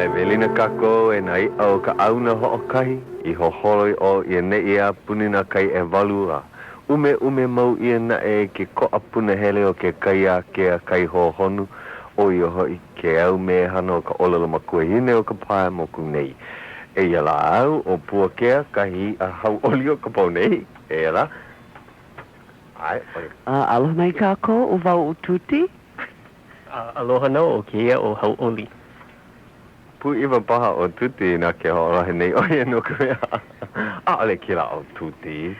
ʻAe, welina kākou e nā iʻa o ka ʻāuna hoʻokahi, i hoholo i ʻō i ʻaneʻi a puni nā kai ʻewalu a ʻumeʻume mau ʻia naʻe e ke koʻa punahele o ke kai ākea kai hohonu, ʻo ia hoʻi ke au mehana o ka ʻōlelo makuahine o ka pae moku nei. Eia lā au, ʻo Puakea, kahi iʻa hauʻoli o ka pō nei. Eia lā. ʻAe, ʻo ia. A aloha mai kākou, ʻo wau ʻo Tuti. A aloha nō ʻo kēia ʻo Hauʻoli. Pūʻiwa paha ʻo Tuti inā ke hoʻolohe nei ʻo ia no ka mea ʻaʻole kēlā ʻo Tuti.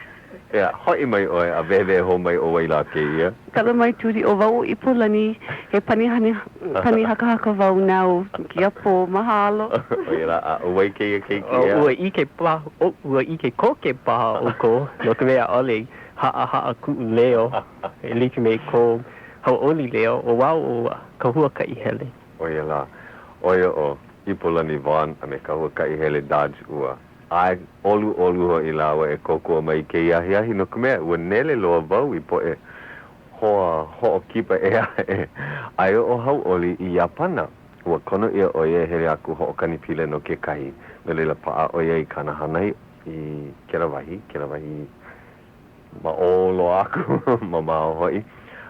Ea, hoʻi mai ʻoe a wehewehe hou mai ʻo wai lā kēia. Kala mai Tuti, ʻo wau ʻo Ipolani, he pani pani hakahaka wau nāu kēia pō, mahalo. ʻO ia lā, a ʻo wai kēia keiki ʻea? Ua ʻike paha, ua ʻike koke paha ʻoukou no ka mea ʻaʻole haʻahaʻa kuʻu leo e like me ko Hauʻoli leo, ʻo wau ʻo Kahuakaʻi Hele. ʻO ia lā, ʻo ia ʻo Ipolani Vaughn a me Kahuakaʻi Hele Dodge ua ʻae ʻoluʻolu hoʻi lāua e kōkua mai i kēia ahiahi no ka mea, ua nele loa wau i poʻe hoa hoʻokipa ʻē aʻe. Aia ʻo Hauʻoli i Iāpana. Ua kono ʻia ʻo ia e hele aku hoʻokani pila no kekahi, no laila paʻa ʻo ia i kāna hana i kēlā wahi, kēlā wahi Ma ʻō loa aku, mamao hoʻi.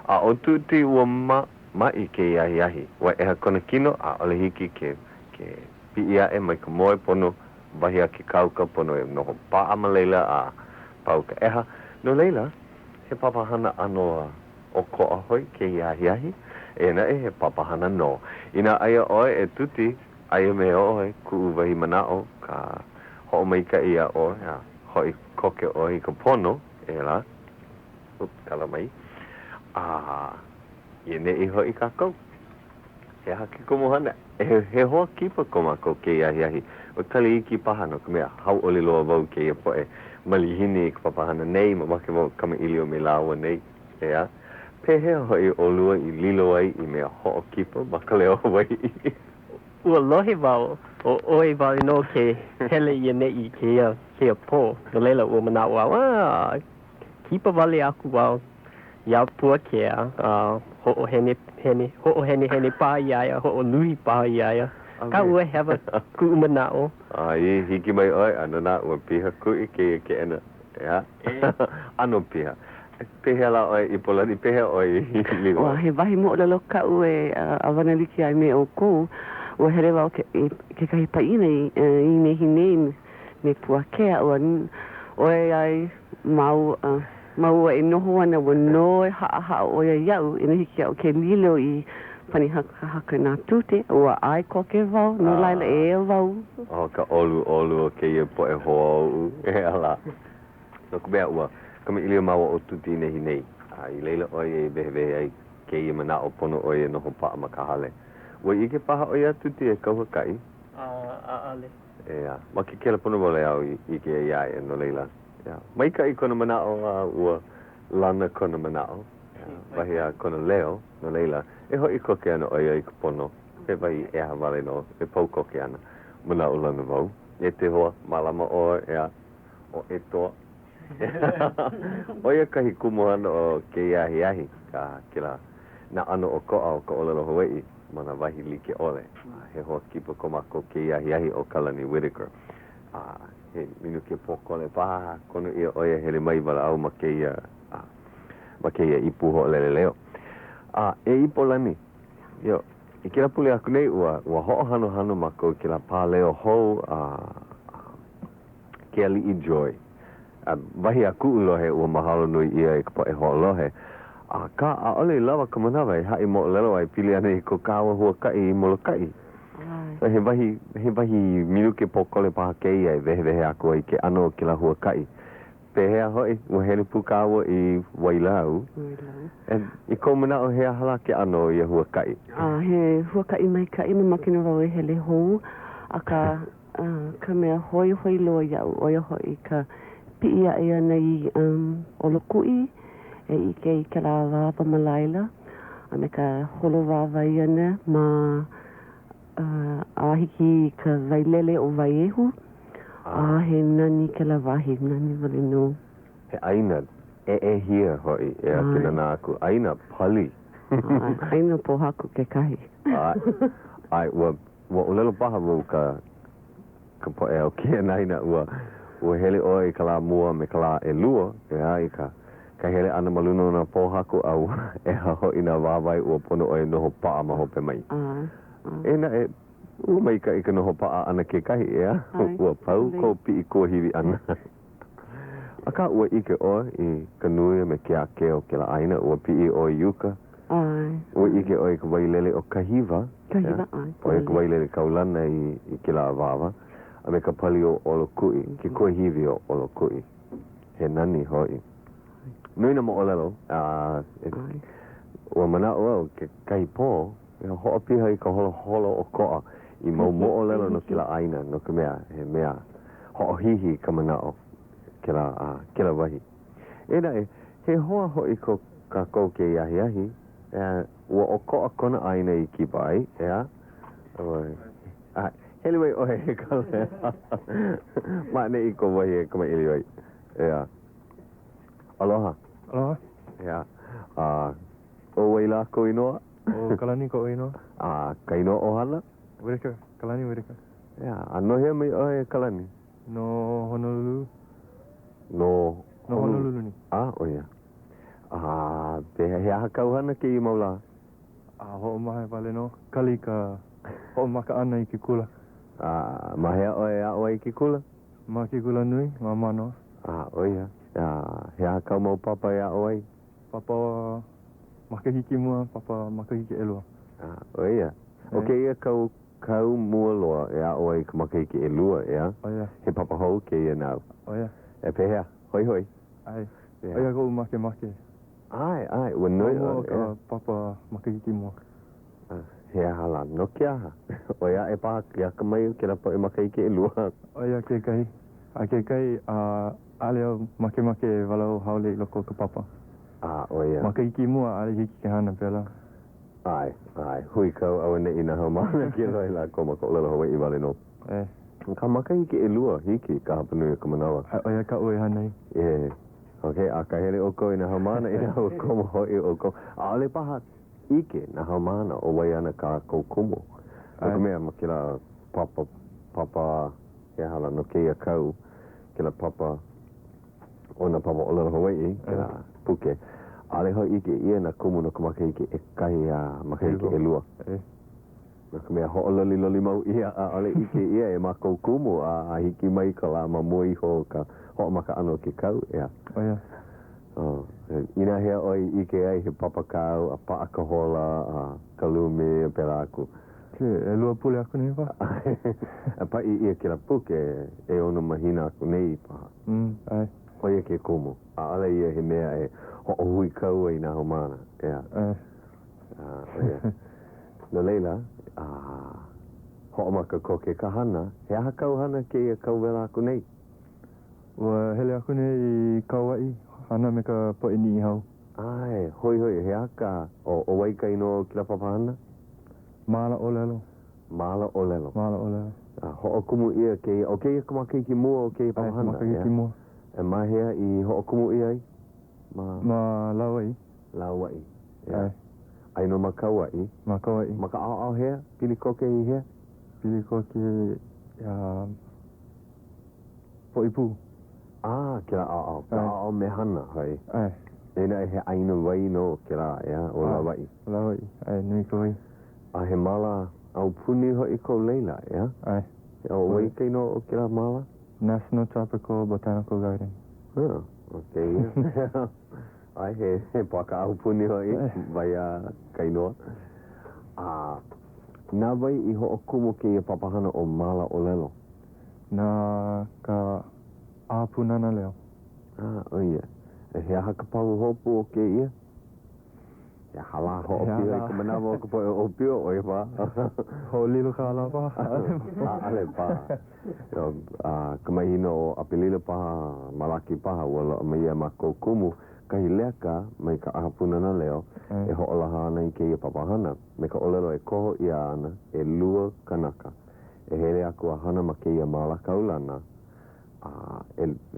A ʻo Tuti ua ma, maʻi kēia ahiahi. Ua ʻeha kona kino, ʻaʻole hiki ke, ke piʻi aʻe mai ka moe pono, wahi a ke kauka, pono e noho paʻa ma laila a pau ka ʻeha. No laila, he papahana ʻano ʻokoʻa hoʻi kēia ahiahi, eia naʻe, he papahana nō. Inā aia ʻoe e Tuti, aia me ʻoe kuʻu wahi manaʻo, ka hoʻomaikaʻi iā ʻoe, a hoʻi koke ʻoe i ka pono, e lā, Oop, kala mai. A i ʻaneʻi hoʻi kākou. He aha ke kumuhana? He, he hoa kipa ko mākou kēia ahiahi. Ua kali iki paha no ka mea, hauʻoli loa wau i kēia poʻe malihini i ka papahana nei, mamake wau e kamaʻilio me lāua nei, ʻeā? Pehea hoʻi ʻolua i lilo ai i mea hoʻokipa ma ka leo Hawaiʻi? Ua lohe wau, ʻo ʻoe wale nō ke hele i ʻaneʻi i kēia, kēia pō. No laila, ua manaʻo au, ah, kipa wale aku wau iā Puakea, a hoʻohenehene, hoʻohenehene paha iā ia, hoʻoluhi paha iā ia. Akā ua hewa kuʻu manaʻo. A i hiki mai ʻoe, a nānā, ua piha kuʻi kēia keʻena, ʻeā? ʻAno piha. Pehea lā ʻoe, Ipolani, pehea ʻoe i lilo ai? Ua he wahi moʻolelo kaʻu e ʻāwana like ai me ʻoukou. Ua hele wau i kekahi pāʻina i nehinei me Puakea. Ua ʻoiai māua māua e noho ana, ua noi haʻahaʻa ʻo ia iaʻu inā hiki iaʻu ke lilo i pani hakahaka na Tuti. Ua ʻae koke wau, no laila eia wau. ʻO ka ʻoluʻolu o kēia poʻe hoa oʻu, ʻeā lā. No ka mea, ua kamaʻilio māua ʻo Tuti i nehinei, a i laila ʻo ia i wehewehe ai kēia manaʻo pono ʻo ia e noho paʻa ma ka hale. Ua ʻike paha ʻoe iā Tuti e Kahuakaʻi? ʻAʻole. ʻEā, ma ke kelepona wale au i ʻike ai iā ia, no laila, ʻeā, maikaʻi kona manaʻo a ua lana kona manaʻo, ʻeā, wahi a kona leo, no laila, e hoʻi koke ana ʻo ia i ka pono, he wahi ʻeha wale nō e pau koke ana. Manaʻolana wau, e te hoa, mālama ʻoe, ʻeā. ʻo Etoa. ʻO ia kahi kumuhana o kēia ahiahi, ka kēlā nā ʻano ʻokoʻa o ka ʻōlelo Hawaiʻi ma nā wahi like ʻole. He hoa kipa ko mākou kēia ahiahi ʻo Kalani Whittaker. A he minuke pōkole paha, kono ʻia ʻo ia e hele mai walaʻau ma kēia ma kēia ipu hoʻolele leo. A e Ipolani, io, i kēlā pule aku nei, ua ua hoʻohanohano mākou i kēlā pāleo hou a ke aliʻi Joy. A wahi a kuʻu lohe, ua mahalo nui ʻia e ka poʻe hoʻolohe. Akā, ʻaʻole i lawa ka manawa e haʻi moʻolelo ai pili ana i ko kāua huakaʻi i Molokaʻi. He wahi, he wahi minuke pōkole paha kēia e wehewehe aku ai i ke ʻano o kēlā huakaʻi. Pehea hoʻi, ua hele pū kāua i Wailau. E, i kou manaʻo, he aha lā ke ʻano o ia huakaʻi? A he huakaʻi maikaʻi, mamake nō wau e hele hou, akā, A ka mea hoihoi loa iaʻu, ʻo ia hoʻi ka piʻi aʻe ʻana i Olokuʻi e ʻike i kēlā awāwa ma laila, a me ka holo wāwae ʻana ma a hiki i ka wailele ʻo Waiehu, a he nani kēlā wahi, nani wale nō. He ʻāina ʻeʻehia hoʻi, ʻeā, ke nānā aku, ʻāina pali. ʻĀina pōhaku kekahi. ʻAe, ʻae, ua. Ua ʻōlelo paha wau ka ka poʻe o kēia anaina ua ua hele ʻoe i ka lā mua me ka lā ʻelua, ʻeā, i ka ka hele ʻana ma luna o nā pōhaku a ua ʻeha hoʻi nā wāwae ua pono ʻoe e noho paʻa ma hope mai. Eia naʻe, ua maikaʻi ka noho paʻa ʻana kekahi, ʻeā, ua pau kou piʻi kuahiwi ʻana. Akā, ua ʻike ʻoe i ka nui a me ke ākea o kēlā ʻāina, ua piʻi ʻoe i uka. Ua ʻike ʻoe i ka wailele ʻo Kahiwa, Kahiwa, ʻae. ʻO ia ka wailele kaulana i i kēlā awāwa, a me ka pali o ʻOlokuʻi, ke kuahiwi o ʻOlokuʻi. He nani hoʻi. Nui nā moʻolelo, a ua manaʻo au kekahi pō, e hoʻopiha i ka holoholo ʻokoʻa i mau moʻolelo no kēlā ʻāina, no ka mea, he mea hoʻohihi ka manaʻo kēlā, kēlā wahi. Eia naʻe, he hoa hoʻi ko kākou kēia ahiahi, ua ʻokoʻa kona ʻāina i kipa ai, ʻeā? A hele mai ʻoe e Kalehua. Ma ʻaneʻi kou wahi e kamaʻilio ai, ʻeā? Aloha. Aloha. ʻEā. A ʻo wai lā kou inoa? ʻO Kalani koʻu inoa. A ka inoa ʻohana? Whitaker, Kalani Whitaker. ʻEā. A no hea mai ʻoe e Kalani? No Honolulu. No No Honolulu nei. A, ʻo ia. A, pehea, he aha kāu hana kēia mau lā? A, hoʻomaha wale nō. Kali ka hoʻomaka ʻana i ke kula. A, ma hea ʻoe e aʻo ai i ke kula? Ma ke kula nui, ma Mānoa. A, ʻo ia. A, he aha kāu mau papa e aʻo ai? Papa makahiki mua, papa makahiki ʻelua. A, ʻo ia. ʻO kēia kau Kau mua loa e aʻo ai i ka makahiki ʻelua, ʻeā? ʻO ia. He papa hou kēia nāu. ʻO ia. E pehea? Hoihoi? ʻAe. ʻO ia koʻu makemake. ʻAe, ʻae, ua noi ʻoe. Ma mua o ka papa makahiki mua. He aha lā? No ke aha? ʻOi aʻe paha ke akamai o kēlā poʻe makahiki ʻelua. ʻO ia kekahi. A kekahi, ʻaʻole au makemake e walaʻau haole i loko o ka papa. A, ʻo ia. Makahiki mua, ʻaʻole hiki ke hana pēlā. ʻAe, ʻae, huikau auaneʻi nā haumāna ke lohe lākou ma ka ʻōlelo Hawaiʻi wale nō. ʻAe. Ka makahiki ʻelua, hiki ka hapanui o ka manawa. ʻAe, ʻo ia kaʻu e hana ai. ʻE, okay, a akahele ʻoukou i nā haumāna inā ua komo hoʻi ʻoukou. ʻAʻole paha ʻike nā haumāna ʻo wai ana kā kou kumu. No ka mea, ma kēlā papa, papa, he aha lā, no kēia kau, kēlā papa, o nā papa ʻōlelo Hawaiʻi, kēlā puke, ʻaʻole hōʻike ʻia nā kumu no ka makahiki ʻekahi a makahiki ʻelua. No ka mea, hoʻololiloli mau ʻia, ʻaʻole ʻike ʻia e mākou kumu a hiki mai ka lā ma mua iho o ka hoʻomaka ʻana o ke kau, ʻeā. ʻO ia. Oh, inā hea ʻoe i ʻike ai he papa kāu a paʻa ka hola a ka lumi a pēlā aku. Ke, ʻelua pule aku nei paha. A paʻi ʻia kēlā puke ʻeono mahina aku nei paha. Mm, ʻae. ʻO ia ke kumu. ʻAʻole ia he mea e hoʻohuikau ai nā haumāna, ʻeā. ʻAe. A, ʻo ia. No laila, a, hoʻomaka koke ka hana, he aha kāu hana kēia kauwela aku nei? Ua hele aku nei i Kauaʻi, hana me ka poʻe Niʻihau. ʻAe, hoihoi, he aha ka, ʻo, ʻo wai ka inoa o kēlā papahana? Māla ʻōlelo. Māla ʻōlelo. Māla ʻōlelo. A hoʻokumu ʻia kēia, ʻo kēia ka makahiki mua o kēia papahana, ʻae? Makahiki mua. E ma hea i hoʻokumu ʻia ai? Ma. Ma Lauaʻi. Lauaʻi. ʻAe. Aia nō ma Kauaʻi. Ma Kauaʻi. Ma ka ʻaoʻao hea? Pili koke i hea? Pili koke iā Poʻipū. A, kēlā ʻaoʻao. Ka ʻaoʻao mehana, hoʻi. ʻAe. Eia naʻe he ʻāina wai nō kēlā, ʻeā, ʻo Lauaʻi. Lauaʻi, ʻae, nui ka wai. A he māla aupuni hoʻi ko laila, ʻeā? ʻAe. ʻO wai ka inoa o kēlā māla? National Tropical Botanical Garden. Huh, ʻo kēia. ʻAe, he, he pāka aupuni hoʻi, wahi a ka inoa. A na wai i hoʻokumu kēia papahana ʻo Māla ʻŌlelo? Na ka ʻAha Pūnana Leo. A, ʻo ia. He aha ka pahuhopu o kēia? He aha lā hoʻopiha i ka manawa o ka poʻe ʻōpio, ʻo ia paha. Hoʻolilo kālā paha? ʻAʻole paha. A ka mahina ʻo ʻApelila paha, Malaki paha, ua loaʻa mai iā mākou kumu kahi leka mai ka ʻAha Pūnana Leo e hoʻolaha ana i kēia papahana me ka ʻōlelo e koho ʻia ana ʻelua kanaka e hele aku a hana ma kēia māla kaulana a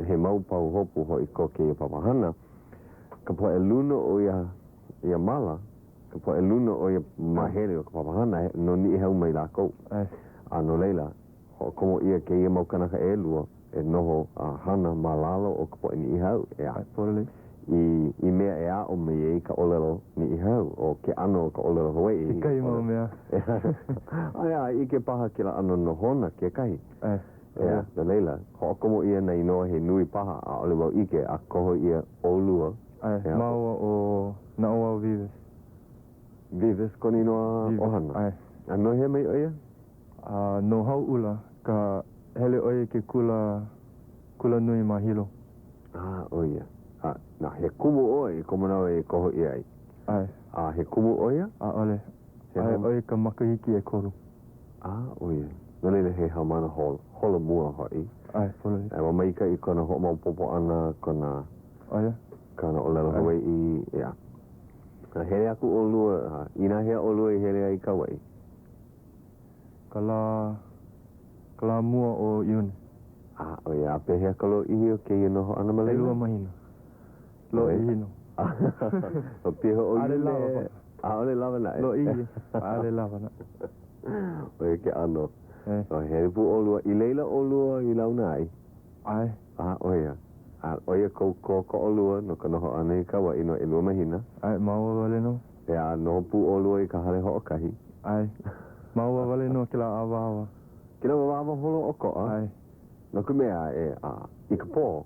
he mau pahuhopu hoʻi ko kēia papahana, ka poʻe luna o ia ia māla. Ka poʻe luna o ia māhele o ka papahana, no Niʻihau mai lākou. ʻAe. A no laila, hoʻokomo ʻia kēia mau kanaka ʻelua e noho a hana ma lalo o ka poʻe Niʻihau, ʻeā. ʻAe, pololei. I, i mea e aʻo mai ai ka ʻōlelo Niʻihau, ʻo ke ʻano o ka ʻōlelo Hawaiʻi. Kekahi mau mea. ʻAe, a ʻike paha kēlā ʻano nohona kekahi. ʻAe. ʻEā, no laila, hoʻokomo ʻia nā inoa he nui paha, ʻaʻole wau ʻike, a koho ʻia ʻolua. ʻAe, māua ʻo Naʻauao Vives. Vives kona inoa ʻohana? ʻAe. A no hea mai ʻo ia? A no Hauʻula ka hele ʻo ia i ke kula kula nui ma Hilo. A, ʻo ia. A, na, he kumu ʻoe i ka manawa i koho ʻia ai? ʻAe. A he kumu ʻo ia? ʻAʻole. Aia ʻo ia i ka makahiki ʻekolu. A, ʻo ia. No laila, he haumāna hol, holomua hoʻi. ʻAe, pololei. A ua maikaʻi kona hoʻomaopopo ʻana, kona. ʻO ia. Kāna ʻōlelo Hawaiʻi, ʻeā. A hele aku ʻolua, a inahea ʻolua i hele ai i Kauaʻi? Ka lā, ka lā mua o Iune. A, ʻo ia, a pehea ka lōʻihi o kēia noho ʻana ma laila? ʻElua mahina. Lōʻihi nō. ʻO piha ʻo ʻAʻole Iune. lawa paha. ʻAʻole lawa naʻe. Lōʻihi, ʻaʻole lawa naʻe. ʻO ia ke ʻano. ʻAe. O hele pū ʻolua, i laila ʻolua i launa ai? ʻAe. A, ʻo ia. A ʻo ia kou kōkoʻolua no ka noho ʻana i Kauaʻi no ʻelua mahina? ʻAe, māua wale nō. ʻEā, noho pū ʻolua i ka hale hoʻokahi? ʻAe. Māua wale nō kēlā awāwa. Kēlā awāwa holoʻokoʻa? ʻAe. No ka mea, e, a, i ka pō,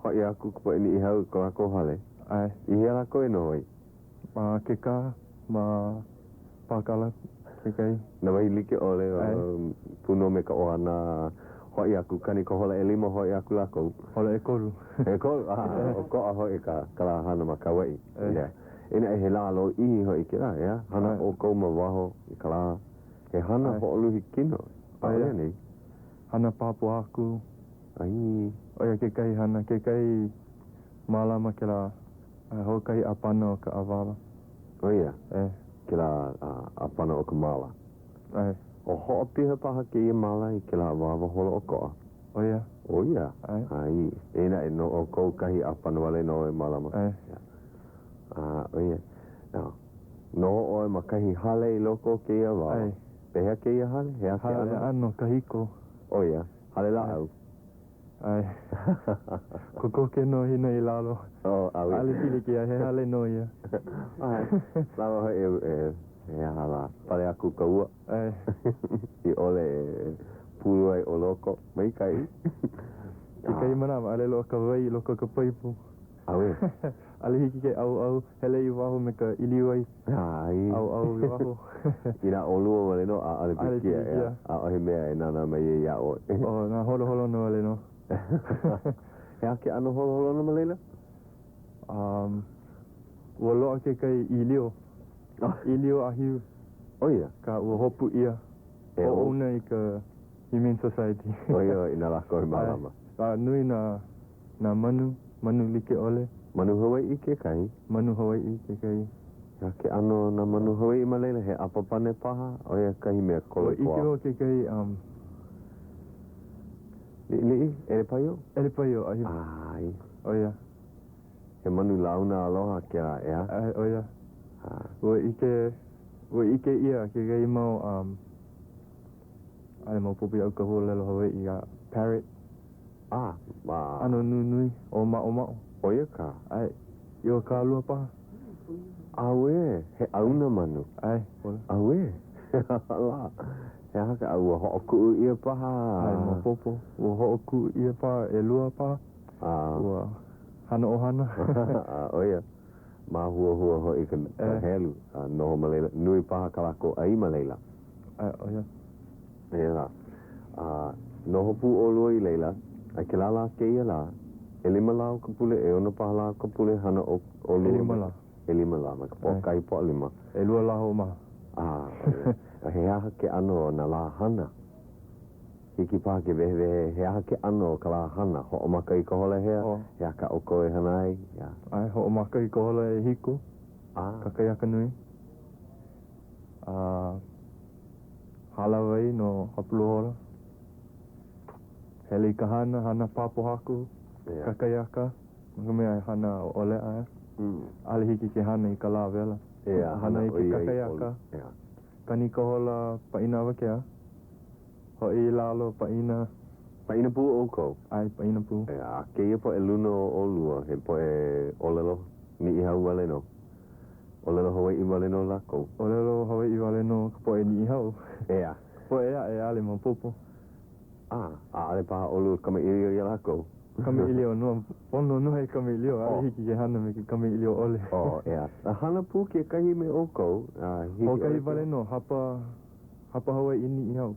hoʻi aku ka poʻe Niʻihau i ko lākou hale. ʻAe. I hea lākou e noho ai? Ma Kekaha, ma Pākala kekahi. Nā wahi like ʻole, ʻAe. pū nō me ka ʻohana, hoʻi aku, kani ka hola ʻelima, hoʻi aku lākou. Hola ʻekolu. ʻEkolu, a, ʻokoʻa hoʻi ka, ka lā hana ma Kauaʻi. ʻAe. Yeah. Inā he lā lōʻihi hoʻi kēlā, ʻeā? Hana ʻoukou ma waho i ka lā. He hana ʻAe. hoʻoluhi kino, ʻaʻole anei? Hana pā pōhaku. ʻAe. ʻO ia kekahi hana, kekahi mālama kēlā hoʻokahi ʻāpana o ka awāwa. ʻO ia ʻAe. kēlā ʻāpana o ka māla. ʻAe. O hoʻopiha paha kēia māla i kēlā awāwa holoʻokoʻa. ʻO ia. ʻO ia? ʻAe. ʻAe. Eia naʻe no ʻoukou kahi ʻāpana wale nō e mālama. ʻAe. A, ʻo ia. Now, noho ʻoe ma kahi hale i loko o kēia awāwa. ʻAe. Pehea kēia hale? He aha ke Hale ʻano? ʻano kahiko. ʻO ia. Hale lāʻau. ʻAe. Kokoke nō Hina i lalo. Oh, ʻauē. ʻAʻole pilikia, he hale nō ia. ʻAe. Lawa hoʻi e, he aha lā, pale aku ka ua. ʻAe. I ʻole e pulu ai ʻo loko. Maikaʻi. Kekahi manawa, ʻaʻole loaʻa ka wai i loko o ka paipu. ʻAuē. ʻAʻole hiki ke ʻauʻau, hele i waho me ka ʻiliwai. ʻAe. ʻAuʻau i waho. Inā ʻolua wale nō, ʻaʻole ʻAʻole pilikia, ʻeā. pilikia. ʻAʻohe mea e nānā mai ai iā ʻoe. ʻO nā holoholona wale nō. He aha ke ʻano holoholona ma laila? Um, ua loaʻa kekahi ʻīlio. ʻĪlio ʻāhiu. ʻO ia? Ka ua hopu ʻia. E ʻo. Hoʻouna i ka Humane Society. ʻO ia hoʻi, na lākou e mālama. A nui nā Nā manu, manu like ʻole. Manu Hawaiʻi kekahi. Manu Hawaiʻi kekahi. He aha ke ʻano o nā manu Hawaiʻi ma laila, he ʻapapane paha, ʻo ia kahi mea kolo Ua ʻike koa. wau kekahi, um. Liʻiliʻi? ʻElepaio? ʻElepaio, ʻae. ʻAe. ʻO ia. He manu launa aloha kēlā, ʻeā? ʻAe, ʻo ia. Ua ʻike, ua ʻike ʻia kekahi mau, um, ʻaʻole maopopo iaʻu ka huaʻōlelo Hawaiʻi, a parrot. A, ma. ʻAno nunui, ʻōmaʻomaʻo. ʻO ia ka. ʻAe, 20 paha. ʻAuē, he ʻauna manu. ʻAe, ʻoe. ʻAuē, he aha lā? He aha ka, ua hoʻokuʻu ʻia paha? ʻAe, maopopo. Ua hoʻokuʻu ʻia paha, ʻelua paha. A. Ua hana ʻohana. A, ʻo ia. Māhuahua hoʻi ka, ka helu. A noho ma laila. Nui paha kā lākou ʻai ma laila. ʻAe, ʻo ia. ʻEā. A noho pū ʻolua i laila, a kēlā lā kēia lā, ʻelima lā o ka pule, ʻeono paha lā o ka pule, hana ʻolua. ʻElima lā. ʻElima lā, ma ka Pōʻakahi Pōʻalima. ʻElua lā hoʻomaha. A, ʻo ia. He aha ke ʻano o nā lā hana? Hiki paha ke wehewehe, he aha ke ʻano o ka lā hana? Hoʻomaka i ka hola hea? He aha kā ʻoukou e hana ai? ʻEā. ʻAe, hoʻomaka i ka hola ʻehiku. A. Kakahiaka nui. A hālāwai no hapalua hola. Hele i ka hana, hana pā pōhaku, kakahiaka, no ka mea he hana ʻoʻoleʻa, ʻaʻole hiki ke hana i ka lā wela. ʻEā, Hana i ʻo ke ia i kakahiaka. ʻolu. ʻEā. Kani ka hola paʻina awakea. Hoʻi i lalo, paʻina. Paʻina pū ʻoukou? ʻAe, paʻina pū. ʻEā, a kēia poʻe luna o ʻolua, he poʻe ʻōlelo Niʻihau wale nō? ʻŌlelo Hawaiʻi wale nō lākou? ʻŌlelo Hawaiʻi wale nō ka poʻe Niʻihau. ʻEā. Ka poʻe ʻē aʻe, ʻaʻole maopopo. A, ʻaʻole paha ʻolua kamaʻilio iā lākou? Kamaʻilio nō. Pono nō e kamaʻilio. ʻAʻole Oh. hiki ke hana me ke kamaʻilio ʻole. Oh, ʻeā. A hana pū kekahi me ʻoukou, a hiki ʻole Hoʻokahi ke. wale nō, hapa, hapa Hawaiʻi Niʻihau.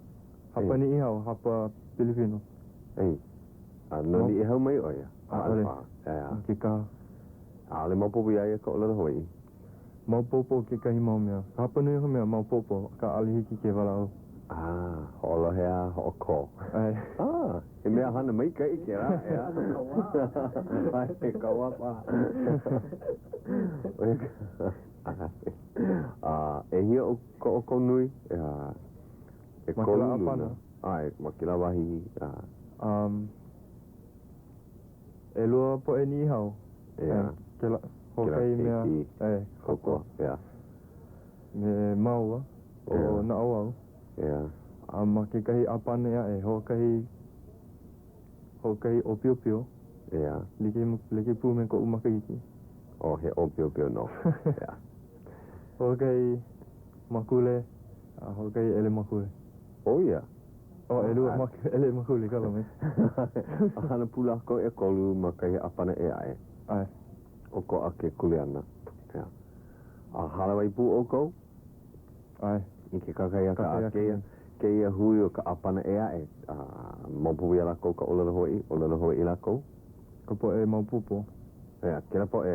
Hapa Ei. Niʻihau, hapa Pilipino. Ei. A no No. Niʻihau mai ʻo ia? ʻAʻole ʻAʻole. paha. ʻEā. No Kekaha. ʻAʻole maopopo iā ia ka ʻōlelo Hawaiʻi? Maopopo kekahi mau mea. Ka hapanui o ka mea, maopopo, akā ʻaʻole hiki ke walaʻau. Ah, hoʻolohe a hoʻokō. ʻAe. Ah, he mea hana maikaʻi kēlā, ʻeā. ʻAe, he kauā paha. ʻAe. A ʻehia o ko ʻoukou nui? ʻEā, Ma kēlā ʻekolu luna. ʻāpana. ʻAe, ma kēlā wahi. A. Um, ʻelua poʻe Niʻihau. ʻEā. Kēlā, Kēlā hoʻokahi mea, keiki. ʻae, Kōkua, ʻeā. Me māua, ʻo ʻEā. Naʻauao. ʻEā. A ma kekahi ʻāpana ʻē aʻe, hoʻokahi, hoʻokahi ʻōpiopio. ʻEā. Like, like pū me koʻu makahiki. Oh, he ʻōpiopio nō. ʻEā. Hoʻokahi makule, a hoʻokahi ʻelemakule. ʻO ia? Oh, ʻelua mak ʻelemakule, kala mai. A hana pū lākou ʻekolu ma kahi ʻāpana ʻē aʻe. ʻAe. ʻOkoʻa ke kuleana. ʻEā. A hālāwai pū ʻoukou? ʻAe. I ke kakahiaka a Kakahiaka. kēia, kēia hui o ka ʻāpana ʻē aʻe, a maopopo iā lākou ka ʻōlelo Hawaiʻi, ʻōlelo Hawaiʻi lākou? Ka poʻe maopopo. ʻEā, kēlā poʻe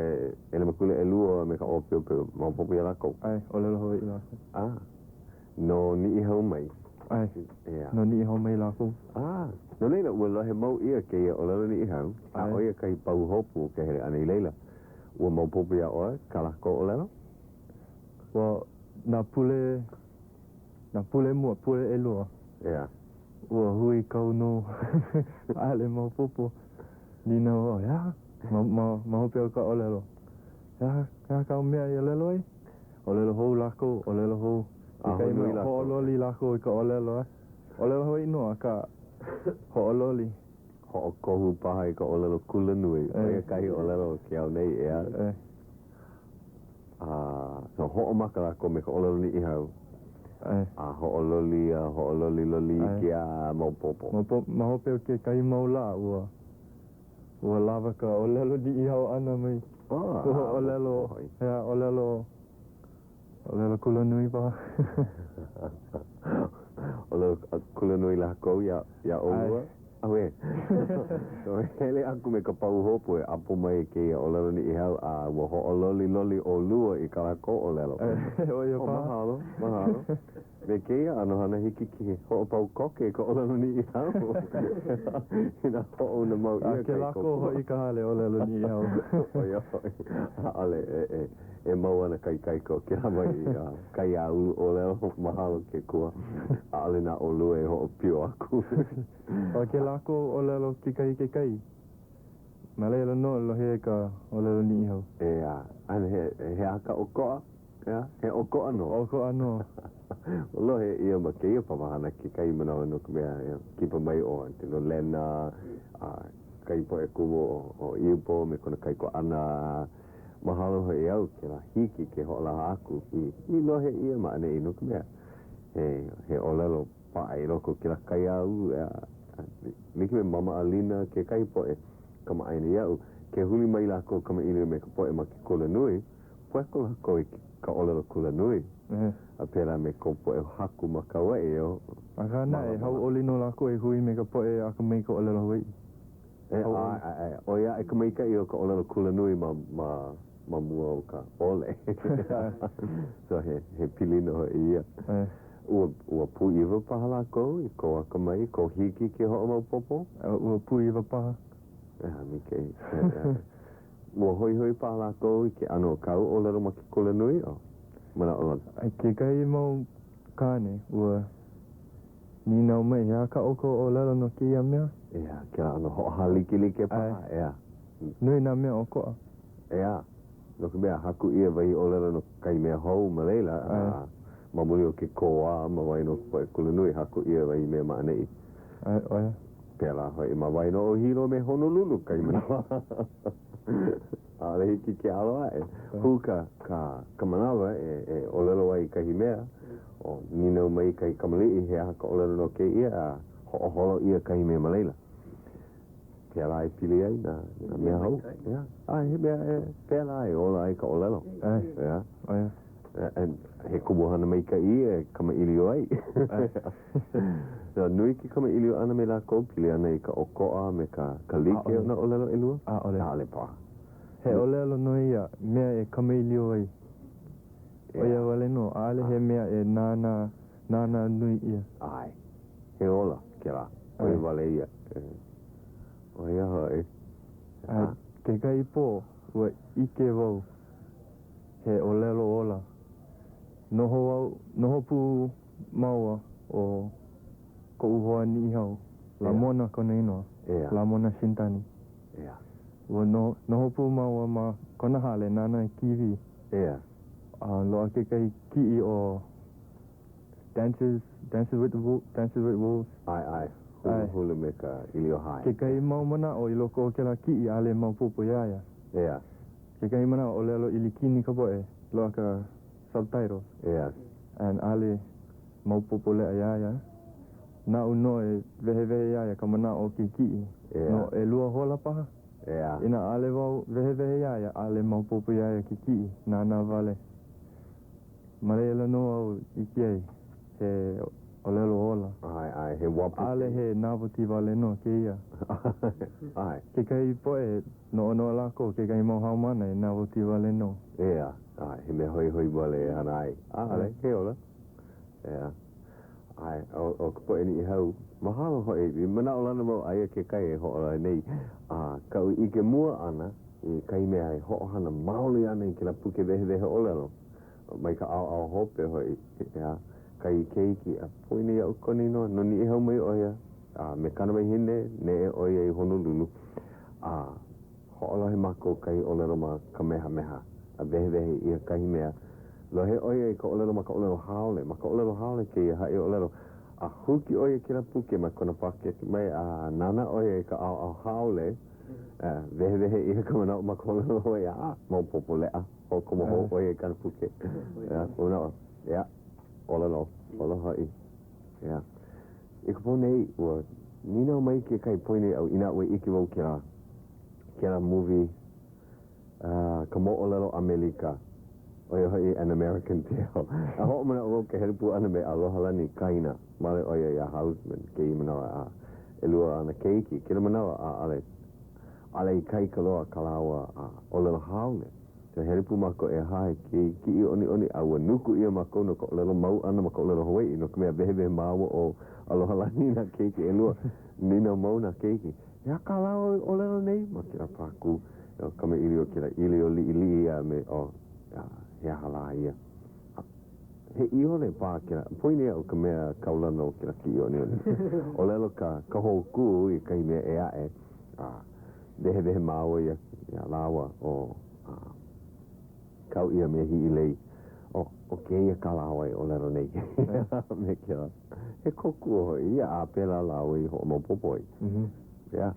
ʻelemakule ʻelua me ka ʻōpiopio, maopopo iā lākou? ʻAe, ʻōlelo Hawaiʻi lākou. A, no Niʻihau mai? ʻAe, ʻEā. no Niʻihau mai lākou. A, no laila, ua lohe mau ʻia kēia ʻōlelo Niʻihau, a ʻAe. ʻo ia kahi pahuhopu o ke hele ʻana i laila. Ua maopopo iā ʻoe kā lākou ʻōlelo? Well, nā pule, nā pule mua, pule ʻelua. ʻEā. Ua huikau nō. ʻAʻole maopopo. Nīnau wau, he aha? Ma, ma, ma hope o ka ʻōlelo. He aha, he aha kāu mea i ʻōlelo ai? ʻŌlelo hou lākou, ʻōlelo hou. A Kekahi nui mea, lākou. hoʻololi lākou i ka ʻōlelo, eh? ʻŌlelo Hawaiʻi nō, akā, hoʻololi. Hoʻokohu paha i ka ʻōlelo kulanui. ʻO ia ʻAe. kahi ʻōlelo o ke au nei, ʻeā? ʻAe. A so hoʻomaka lākou me ka ʻōlelo Niʻihau. ʻAe. A hoʻololi a hoʻololiloli ʻAe. iki a maopopo. Maopopo, ma hope o kekahi mau lā, ua, ua lawa ka ʻōlelo Niʻihau ʻana mai. Oh, Ua a ʻōlelo, maopopo hoʻi. ʻeā, ʻōlelo, ʻōlelo kulanui paha. ʻŌlelo kulanui lākou iā, iā ʻolua? ʻAe. Auē. So hele aku me ka pahuhopu e ʻapo mai i kēia ʻōlelo Niʻihau a ua hoʻololiloli ʻolua i kā lākou ʻōlelo. ʻO ia Oh, paha. mahalo, mahalo. Me kēia ʻano hana hiki ke hoʻopau koke i ka ʻōlelo Niʻihau. Inā hoʻouna mau A ʻia ke kahi lako kōkua. hoʻi ka hale ʻōlelo Niʻihau. ʻO ia hoʻi, ʻaʻole e, e, e mau ana ka ikaika o kēlā mai kaiāulu ʻōlelo. Mahalo ke akua. ʻAʻole na ʻolua e hoʻopio aku. A ke lako ʻōlelo kekahi kekahi. Ma laila nō e lohe ai ka ʻōlelo Niʻihau. ʻEā, a he, he aha ka ʻokoʻa? ʻEā, he ʻokoʻa nō. ʻOkoʻa nō. Ua lohe ʻia ma kēia papahana kekahi manawa no ka mea, e kipa mai ʻo Angelo Lena, a kahi poʻe kumu ʻo Ipo me kona kaikuaʻana. Mahalo hoʻi au kēlā hiki ke hoʻolaha aku i, i lohe ʻia ma ʻaneʻi no ka mea, he, he ʻōlelo paʻa i loko o kēlā kaiāulu, ʻeā, like me Mama Alina kekahi poʻe kamaʻāina iaʻu, ke huli mai lākou kamaʻilio me ka poʻe ma ke kulanui, pueko lākou i ka ʻōlelo kulanui, a pēlā me kou poʻe haku ma Kauaʻi, eo. Akā naʻe, hauʻoli nō lākou e hui me ka poʻe akamai i ka ʻōlelo Hawaiʻi. E, ʻae, ʻae, ʻo ia aʻe ka maikaʻi o ka ʻōlelo kulanui ma, ma, ma mua o ka ʻole. So he, he pilina hoʻi ia. Ua, ua pūʻiwa paha lākou i kou akamai, kou hiki ke hoʻomaopopo? Ua pūʻiwa paha. ʻEā, maikaʻi. Ua hoihoi paha lākou i ke ʻano o kāu ʻōlelo ma ke kulanui, o manaʻolana? I kekahi mau kāne, ua nīnau mai, he aha kā ʻoukou ʻōlelo no kēia mea? ʻEā, kēlā ʻano hoʻohālikelike paha, ʻeā. Nui nā mea ʻokoʻa. ʻEā. No ka mea, haku ʻia wahi ʻōlelo no kahi mea hou ma laila, a ma muli o ke kōā ma waena o ka poʻe kulanui, haku ʻia wahi mea ma ʻaneʻi. ʻAe, ʻo ia. Pēlā hoʻi ma waena o Hilo me Honolulu kahi manawa. ʻAʻole hiki ke ʻalo aʻe. Hū ka, ka, ka manawa e, e ʻōlelo ai i kahi mea, o nīnau mai kahi kamaliʻi he aha ka ʻōlelo no kēia, a hoʻoholo ʻia kahi mea ma laila. Pēlā e pili ai nā, nā mea hou. Yeah. A he mea e, pēlā e ola ai ka ʻōlelo. ʻAe. Yeah. ʻO ia. And he kumuhana maikaʻi e kamaʻilio ai. So, nui ke kamaʻilio ʻana me lākou pili ana i ka ʻokoʻa me ka, ka like o nā ʻōlelo ʻelua? ʻAʻole. ʻAʻole paha. He ʻōlelo nō ia mea e kamaʻilio ai. ʻO ia wale nō, ʻaʻole he mea e nānā, nānā nui ʻia. ʻAe. He ola kēlā. ʻO ia wale ia. ʻO ia hoʻi. A kekahi pō, ua ʻike wau he ʻōlelo ola. Noho au, noho pū māua ʻo koʻu hoa Niʻihau, Lamona kona inoa, Lamona Shintani. Ua noho pū māua ma kona hale nānā kīwī. A loaʻa kekahi kiʻi ʻo Dances, Dances with the Wolves, Dances with Wolves. ʻAe, ʻae. Hulu, hulu me ka ʻīlio hae. Kekahi mau manaʻo i loko o kēlā kiʻi, ʻaʻole maopopo iā ia. ʻEā. Kekahi manawa, ʻōlelo ʻIlikini ka poʻe, loaʻa ka subtitles. ʻEā. And ʻaʻole maopopo leʻa iā ia. Naʻu nō e wehewehe iā ia ka manaʻo o ke kiʻi. ʻEā. No ʻelua hola paha. ʻEā. Inā ʻaʻole wau wehewehe iā ia, ʻaʻole maopopo iā ia ke kiʻi. Nānā wale. Ma laila nō au ʻike ai, he ʻōlelo ola. ʻAe, ʻae, he wapu. ʻAʻole he novelty wale nō kēia. ʻAe. Kekahi poʻe, noʻonoʻo lākou, kekahi mau haumāna, he novelty wale nō. ʻEā, ʻae, he mea hoihoi wale e hana ai. ʻAʻole, he ola. ʻEā. ʻAe, ʻo, ʻo ka poʻe Niʻihau, mahalo hoʻi, i manaʻolana wau aia kekahi e hoʻolohe nei, a kaʻu ʻike mua ʻana i kahi mea e hoʻohana maoli ana i kēlā puke wehewehe ʻōlelo, Mai ka ʻaoʻao hope hoʻi, ʻeā, kahi keiki a poina iaʻu kona inoa, no Niʻihau mai ʻo ia, a me kāna wahine, neʻe ʻo ia i Honolulu, a hoʻolohe mākou kahi ʻōlelo ma Kamehameha, a wehewehe ʻia kahi mea, lohe ʻo ia i ka ʻōlelo ma ka ʻōlelo haole, ma ka ʻōlelo haole kēia haʻi ʻōlelo, a huki ʻo ia kēlā puke mai kona pākeke mai, a nānā ʻo ia i ka ʻaoʻao haole, wehewehe ʻia ka manaʻo ma ka ʻōlelo Hawaiʻi, a maopopo leʻa. Hoʻokomo hou ʻo ia i kāna puke. ʻEā, manaʻo, ʻeā, ola nō, ola hoʻi. ʻEā. I ka pō nei, ua nīnau mai kekahi poina iaʻu inā ua ʻike wau kēlā, kēlā movie, uh, ka moʻolelo ʻAmelika, ʻo ia hoʻi An American Tail. A hoʻomanaʻo wau ka hele pū ʻana me Alohalani Kaina, male ʻo ia iā Hausman kēia manawa, a ʻelua āna keiki, kēlā manawa, ʻaʻole, ʻaʻole ikaika loa kā lāua ʻōlelo haole. So hele pū mākou ʻehā i ke kiʻi ʻoniʻoni a ua nuku ʻia mākou no ka ʻōlelo mau ʻana ma ka ʻōlelo Hawaiʻi no ka mea wehewehe māua ʻo Alohalani i nā keiki ʻelua. Nīnau mau nā keiki, He aha kā lāua i ʻōlelo nei? Ma kēlā pākū, kamaʻilio kēlā ʻīlio liʻiliʻi a me ʻo, he aha lā ia? He ʻiole paha kēlā. Poina iaʻu ka mea kaulana o kēlā kiʻi ʻoniʻoni. ʻŌlelo ka, ka hōkū i kahi mea ʻē aʻe, a wehewehe māua iā, iā lāua ʻo, a, kau ʻia me Hiʻilei, ʻo, ʻo kēia kā lāua e ʻōlelo nei. Me kēlā. He kōkua hoʻi ia, a pēlā lāua i hoʻomaopopo ai. Yeah.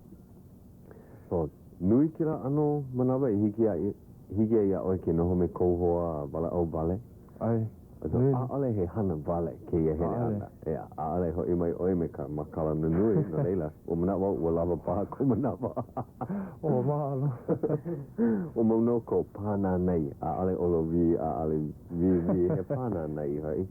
So, nui kēlā ʻano manawa i hiki ai, hiki ai iā ʻoe ke noho me kou hoa a walaʻau wale? ʻAe. So, ʻaʻole he hana wale kēia hele ʻana. ʻEā, ʻaʻole hoʻi mai ʻoe me ka makala nunui, no laila, ua manaʻo wau ua lawa paha kou manawa. O, mahalo. Ua mau nō kou pānānai, ʻaʻole ʻolowī, ʻaʻole wīwī, he pānānai hoʻi.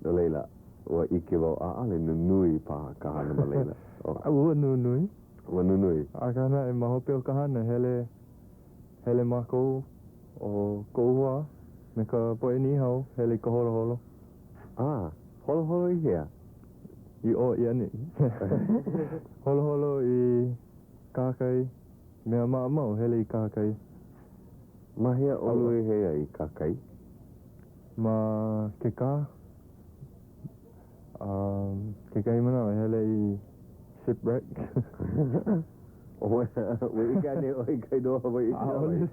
No laila, ua ʻike wau ʻaʻole nunui paha ka hana ma laila. Ua nunui. Ua nunui. Akā naʻe, ma hope o ka hana, hele, hele mākou ʻo koʻu hoa me ka poʻe Niʻihau, hele i ka holoholo. A, holoholo i hea? I ʻō i ʻaneʻi. Holoholo i kahakai, mea maʻamau, hele i kahakai. Ma hea ʻolua i hele ai i kahakai? Ma Kekaha. A kekahi manawa e hele i shipwreck. Ua ʻike anei ʻoe i ka inoa Hawaiʻi? ʻAʻole.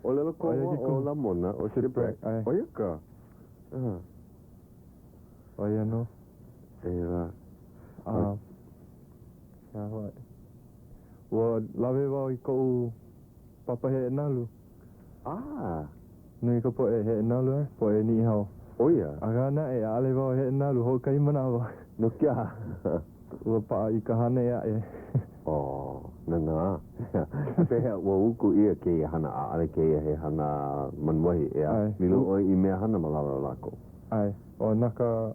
ʻōlelo ʻO ia koa ke ʻo kumu. Lamona, ʻo Shipwreck, Shipwreck. ʻae. ʻO ia ka? Ah. ʻO ia nō. E lā. A, he aha hoʻi. Ua lawe wau i koʻu papa heʻenalu. Ah. Nui ka poʻe heʻenalu, eh? Poʻe Niʻihau. ʻO ia? Akā naʻe, ʻaʻole wau heʻenalu hoʻokahi manawa. No ke aha? Ua paʻa i ka hana ʻē aʻe. Oh, nanā. Pehea, ua uku ʻia kēia hana, ʻaʻole kēia he hana manuahi, ʻeā? ʻAe. Lilo ʻoe i mea hana ma lalo o lākou. ʻAe. ʻO na ka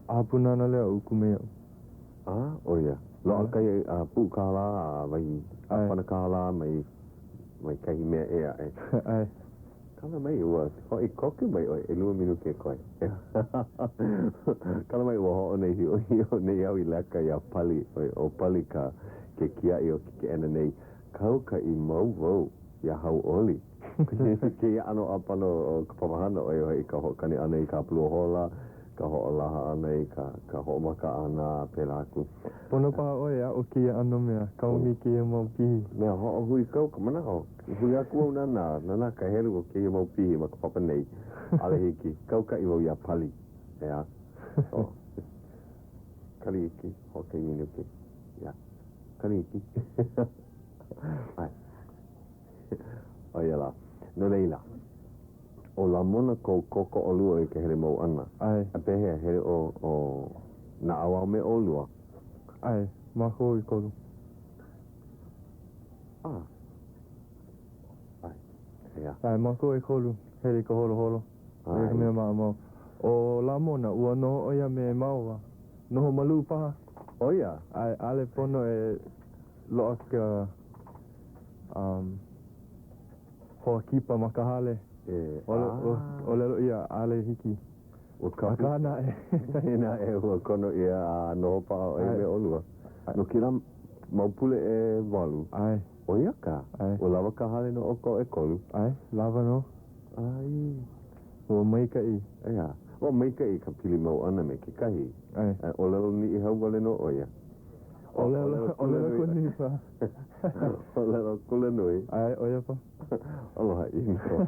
ʻAha Pūnana Leo uku mai iaʻu. Ah, ʻo ia. Loaʻa ʻAe. kahi a puʻu kālā a wahi ʻAe. ʻāpana kālā mai mai kahi mea ʻē aʻe. ʻAe. Kala mai, ua hoʻi koke mai ʻoe, ʻelua minuke koe. Kala mai, ua hoʻoneihiʻohiʻo nei au i leka iā Pali, ʻoe, ʻo Pali ka ke kiaʻi o ke keʻena nei. Kaukaʻi mau wau iā Hauʻoli. Kēia ʻano ʻāpana o ka papahana, ʻo ia hoʻi ka hoʻokani ʻana i ka hapalua hola, ka hoʻolaha ʻana i ka ka hoʻomaka ʻana a pēlā aku. Pono paha ʻoe e aʻo kēia ʻano mea, kaomi kēia mau pihi. Mea hoʻohuikau ka manaʻo. Hui aku au nānā, nānā ka helu o kēia mau pihi ma ka papa nei. ʻAʻole hiki. Kaukaʻi wau iā Pali. ʻEā. Oh. Kali iki, hoʻokahi minuke. Yeah. Kali iki. ʻAe. ʻO ia lā. No laila, ʻo Lamona kou kōkoʻolua i ka hele mau ʻana. ʻAe. A pehea, hele ʻo, ʻo Naʻauao me ʻolua? ʻAe, mākou ʻekolu. Ah. ʻAe. ʻEā. ʻAe, mākou ʻekolu, hele i ka holoholo. ʻO ia ka mea maʻamau. ʻO Lamona, ua noho ʻo ia me māua. Noho malū paha. ʻO ia? ʻAe, ʻaʻole pono e loaʻa ka um, hoa kipa ma ka hale. E, ʻōlelo ʻia, ʻaʻole hiki. Ua kapu. Akā naʻe. Naʻe, ua kono ʻia a noho paʻa ʻo ia me ʻolua. No kēlā mau pule ʻewalu. ʻAe. ʻO ia ka? ʻAe. Ua lawa ka hale no ʻoukou ʻekolu? ʻAe, lawa nō. ʻAe. Ua maikaʻi. ʻEā. Ua maikaʻi ka pili mau ʻana me kekahi. ʻAe. A ʻōlelo Niʻihau wale nō ʻo ia. ʻōlelo, ʻōlelo kulanui paha. ʻōlelo kulanui. ʻAe, ʻo ia paha. Aloha ʻino.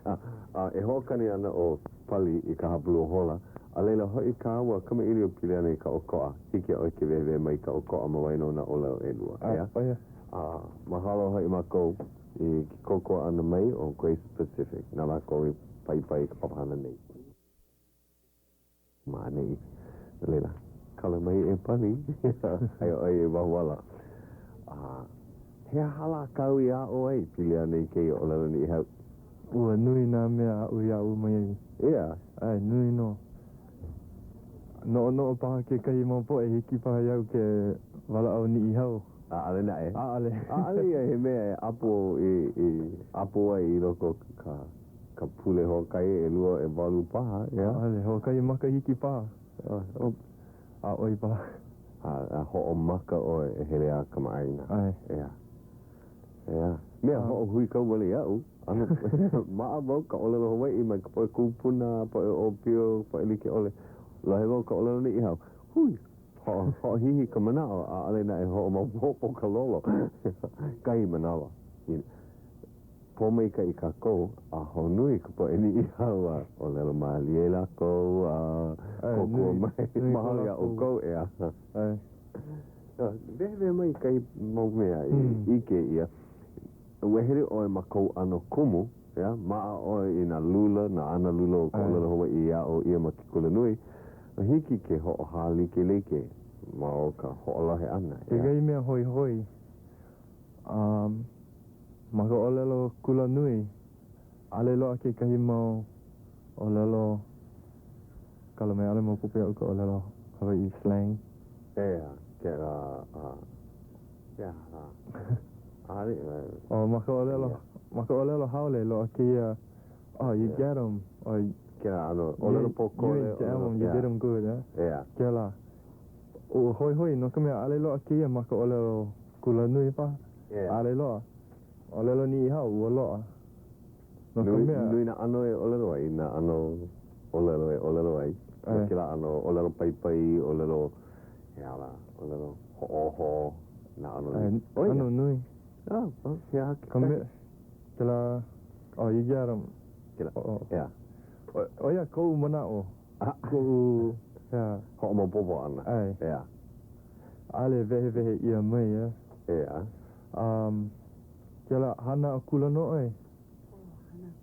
A, a e hoʻokani ana ʻo Pali i ka hapalua hola, a laila hoʻi kāua kamaʻilio pili ana i ka ʻokoʻa. Hiki iā ʻoe ke wehewehe mai i ka ʻokoʻa ma waena o nā ʻōlelo ʻelua, ʻeā? ʻO ia. A mahalo hoʻi mākou i ke kōkua ʻana mai o Grace Pacific, na lākou i paipai i ka papahana nei. Ma ʻaneʻi. No laila, kala mai e Pali, aia ʻoe i waho ala. A he aha lā kāu i aʻo ai pili ana i kēia ʻōlelo Niʻihau? Ua nui nā mea aʻu i aʻo mai ai. ʻEā. ʻAe, nui nō. Noʻonoʻo paha kekahi mau poʻe hiki paha iaʻu ke walaʻau Niʻihau. ʻAʻole naʻe. ʻAʻole. ʻAʻole ia he mea e ʻapo i, i ʻapo ai i loko o ka, ka pule hoʻokahi, ʻelua, ʻewalu paha, ʻeā? ʻAʻole, hoʻokahi makahiki paha. A ʻoi paha. A, a hoʻomaka ʻoe e hele a kamaʻāina. ʻAe. ʻEā. ʻEā. Mea hoʻohuikau wale iaʻu. ʻAno maʻamau ka ʻōlelo Hawaiʻi mai ka poʻe kūpuna, poʻe ʻōpio, poʻe like ʻole. Lohe wau ka ʻōlelo Niʻihau. Hui! Hoʻohihi ka manaʻo, ʻaʻole naʻe hoʻomaopopo ka lolo. Kahi manawa. Pōmaikaʻi kākou a ahonui ka poʻe Niʻihau a ʻōlelo mālie lākou a kōkua mai. Mahalo iā ʻoukou, ʻeā. Wehewehe mai kahi mau mea i ʻike ʻia. Ua hele ʻoe ma kou ʻano kumu, ʻeā, maʻa ʻoe i nā lula, nā ana lula o ka ʻōlelo Hawaiʻi i aʻo ʻia ma ke kulanui. Hiki ke hoʻohālikelike ma o ka hoʻolohe ʻana, ʻeā. Kekahi mea hoihoi, a ma ka ʻōlelo kulanui, ʻaʻole loaʻa kekahi mau ʻōlelo kala mai, ʻaʻole maopopo iaʻu ka ʻōlelo Hawaiʻi slang. ʻEā, kēlā, a, he aha lā? ʻAʻole, Oh, ma ka ʻōlelo, ma ka ʻōlelo haole, loaʻa kēia, oh, you get 'em, or Kēlā ʻano ʻōlelo pōkole, You jam 'em, you did 'em good, eh? ʻEā. Kēlā. Ua hoihoi, no ka mea, ʻaʻole loaʻa kēia ma ka ʻōlelo kulanui paha. ʻEā. ʻAʻole loaʻa. ʻŌlelo Niʻihau, ua loaʻa. No ka mea. Nui nā ʻano e ʻōlelo ai, nā ʻano ʻōlelo e ʻōlelo ai. No kēlā ʻano ʻōlelo paipai, ʻōlelo, he aha lā, ʻōlelo hoʻōho, nā ʻano ʻano nui. Oh, he aha Ka mea, kēlā. Oh, you get 'em. Kela, Oh. ʻEā. ʻO ia koʻu manaʻo. Ah. Koʻu, ʻeā. Hoʻomaopopo ʻana. ʻAe. ʻEā. ʻAʻole wehewehe ʻia mai, ʻeā. ʻEā. Um, kela hana akula nō ʻoe.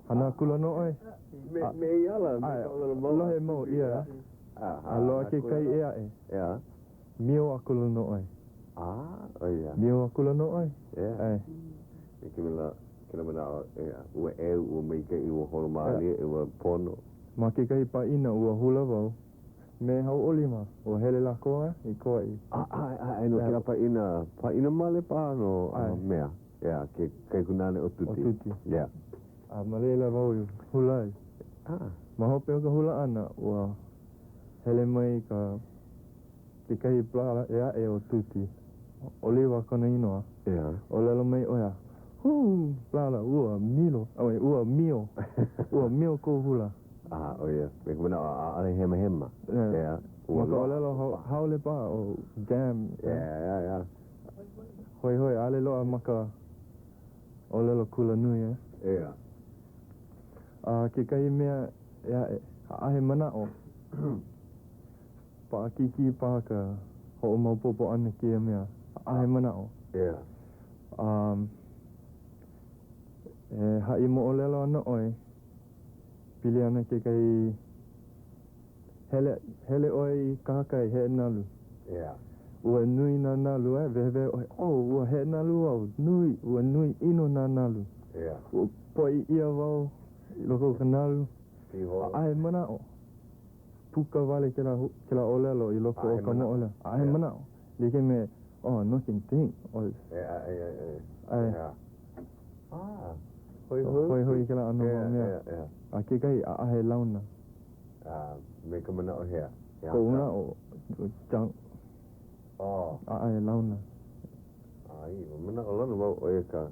Hana akula nō ʻoe. Me, me ia ala, me ʻAe, ka ʻōlelo mau. Lohe mau ʻia. A, A loaʻa kekahi ʻē aʻe. ʻEā. Mio akula nō ʻoe. Ah, ʻo ia. Mio akula nō ʻoe. ʻEā. ʻAe. Me ke mea, kela manaʻo, ʻeā, ua ʻeu, ua maikaʻi, ua holo mālie, ua pono. Ma kekahi pāʻina ua hula wau me Hauʻoli mā. Ua hele lākou a i Kauaʻi. A, ʻae, ʻae, no kela pāʻina, pāʻina male paha no ʻAe. mea, ʻeā, ke kaikunāne o Tuti. O Tuti. ʻEā. A ma laila wau i hula ai. Ah. Ma hope o ka hula ʻana, ua hele mai ka kekahi brada ʻē aʻe o Tuti, ʻO Liwa kona inoa. ʻEā. ʻŌlelo mai ʻo ia, Hū, brada, ua milo, ʻoi, ua mio, ua mio kou hula. Ah, ʻo ia. Me ka manaʻo, ʻaʻole hemahema. ʻEā. ʻEā. Ua Ma ka ʻōlelo haole paha, ʻo damn. ʻEā, ʻeā, ʻeā. Hoihoi, ʻaʻole loaʻa ma ka ʻōlelo kulanui, ʻeā. ʻEā. A kekahi mea ʻē aʻe, ʻaʻahe manaʻo. Paʻakikī paha ka hoʻomaopopo ʻana i kēia mea. ʻAʻahe manaʻo. ʻEā. Um, e haʻi moʻolelo ana ʻoe, pili ana kekahi hele, hele ʻoe i kahakai heʻe nalu. ʻEā. Ua nui nā nalu, e, wehewehe ʻoe, oh, ua heʻe nalu au, nui, ua nui ʻino nā nalu. ʻEā. Ua poʻi ʻia wau i loko o ka nalu. Pihola. ʻAʻahe manaʻo. Puka wale kēlā, kēlā ʻōlelo i loko o ʻAʻahe ka manaʻo. moʻolelo. ʻAʻahe ʻEā. manaʻo. Like me, oh, no can think. Oh, ʻEā, ʻeā, ʻeā. ʻae. ʻEā. Ah, hoihoi. Hoihoi kēlā ʻano ʻEā, mau mea. ʻEā, ʻeā. A kekahi, ʻaʻahe launa. A me ka manaʻo hea? He Koʻu aha? manaʻo, junk. Oh. ʻAʻahe launa. ʻAe, ua manaʻolana wau ʻo ia ka,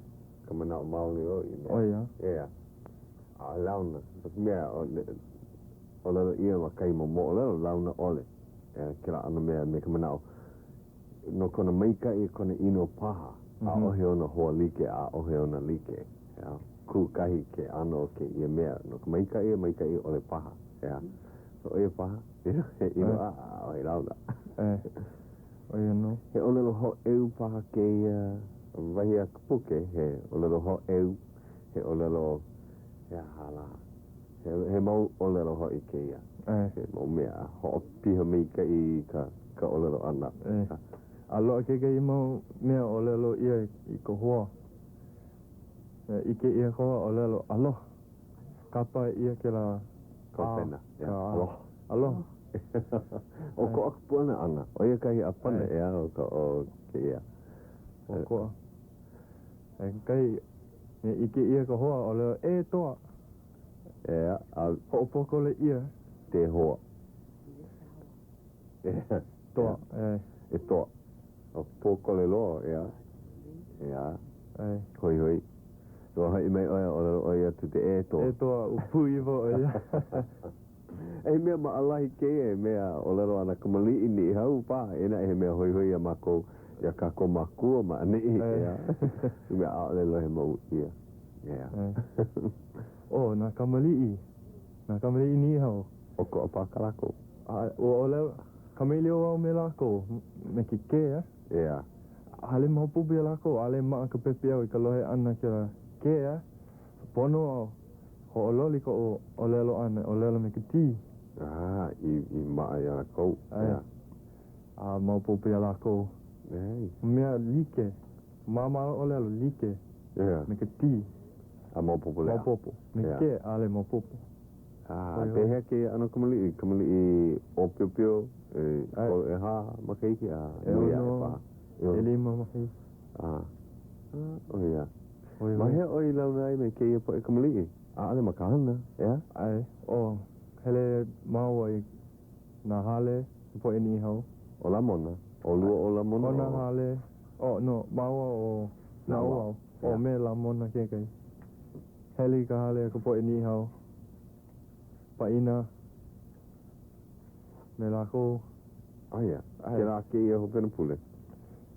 ka manaʻo maoli o ia mea. ʻO ia? ʻEā. A launa. No ka mea, ʻōlelo ʻia ma kahi mau moʻolelo, launa ʻole. ʻEā, kēlā ʻano mea me ka manaʻo no kona maikaʻi, kona ʻino paha. ʻAʻohe ona hoa like, ʻaʻohe ona like. ʻEā, kūkahi ke ʻano o kēia mea. No ka maikaʻi a maikaʻi ʻole paha. ʻEā. So ʻo ia paha, he ʻino a ʻaʻohe launa. ʻAe. ʻO ia nō. He ʻōlelo hōʻeu paha kēia wahi a ka puke, he ʻōlelo hōʻeu, he ʻōlelo, he aha lā, he, he mau ʻōlelo hoʻi kēia. ʻAe. He mau mea hoʻopiha maikaʻi i ka, ka ʻōlelo ʻana. ʻAe. A loaʻa kekahi mau mea ʻōlelo ʻia i ka hoa. E ʻike ʻia ka hoa ʻōlelo aloha. Kapa ʻia kēlā Ka pena. Ka Aloha. Aloha. ʻOkoʻa ka puana ʻana. ʻO ia kahi ʻāpana, ʻeā, o ka, o kēia. ʻOkoʻa. E kekahi, e ʻike ʻia ka hoa ʻōlelo, e toa. ʻEā, a Hoʻopōkole ʻia. Te hoa. ʻEā. Toa, ʻae. E toa. ʻO pōkole loa, ʻeā. ʻEā. ʻAe. Hoihoi. Ua haʻi mai ʻoe, ʻōlelo ʻoe iā Tute, e toa. E toa, ua pūʻiwa ʻo ia. He mea maʻalahi kēia, he mea ʻōlelo a nā kamaliʻi Niʻihau paha, eia naʻe he mea hoihoi iā mākou, iā kākou mākua ma ʻaneʻi, ʻeā. I mea ʻaʻole lohe mau ʻia, ʻeā. Oh, nā kamaliʻi. Nā kamaliʻi Niʻihau. ʻOkoʻa paha kā lākou. A, ua ʻōlelo, kamaʻilio wau me lākou, me ke kē, a? ʻEā. ʻAʻole maopopo iā lākou, ʻaʻole maʻa ka pepeiao i ka lohe ʻana kēlā kē, a? Pono hoʻololi koʻu ʻōlelo ʻana, ʻōlelo me ka T. Ah, i, i maʻa iā lākou. ʻAe. A maopopo iā lākou. ʻAe. Mea like, māmā ʻōlelo like ʻEā. me ka T. A maopopo leʻa. Maopopo. Me ʻEā. ke, ʻaʻole maopopo. Ah, pehea kēia ʻano kamaliʻi? Kamaliʻi ʻōpiopio, e ʻehā makahiki a nui aʻe paha. ʻElima makahiki. Ah, ʻo ia. Ma hea ʻoe i launa ai me kēia poʻe kamaliʻi? ʻAʻole ma ka hana, ʻeā? ʻAe, ʻo, hele māua i nā hale, ka poʻe Niʻihau. ʻO Lamona? ʻOlua ʻo Lamona? ʻO nā hale, ʻo, no, māua ʻo Naʻauao, ʻo me Lamona kekahi. Hele i ka hale a ka poʻe Niʻihau, pāʻina me lākou. Aia, kēlā kēia hopena pule.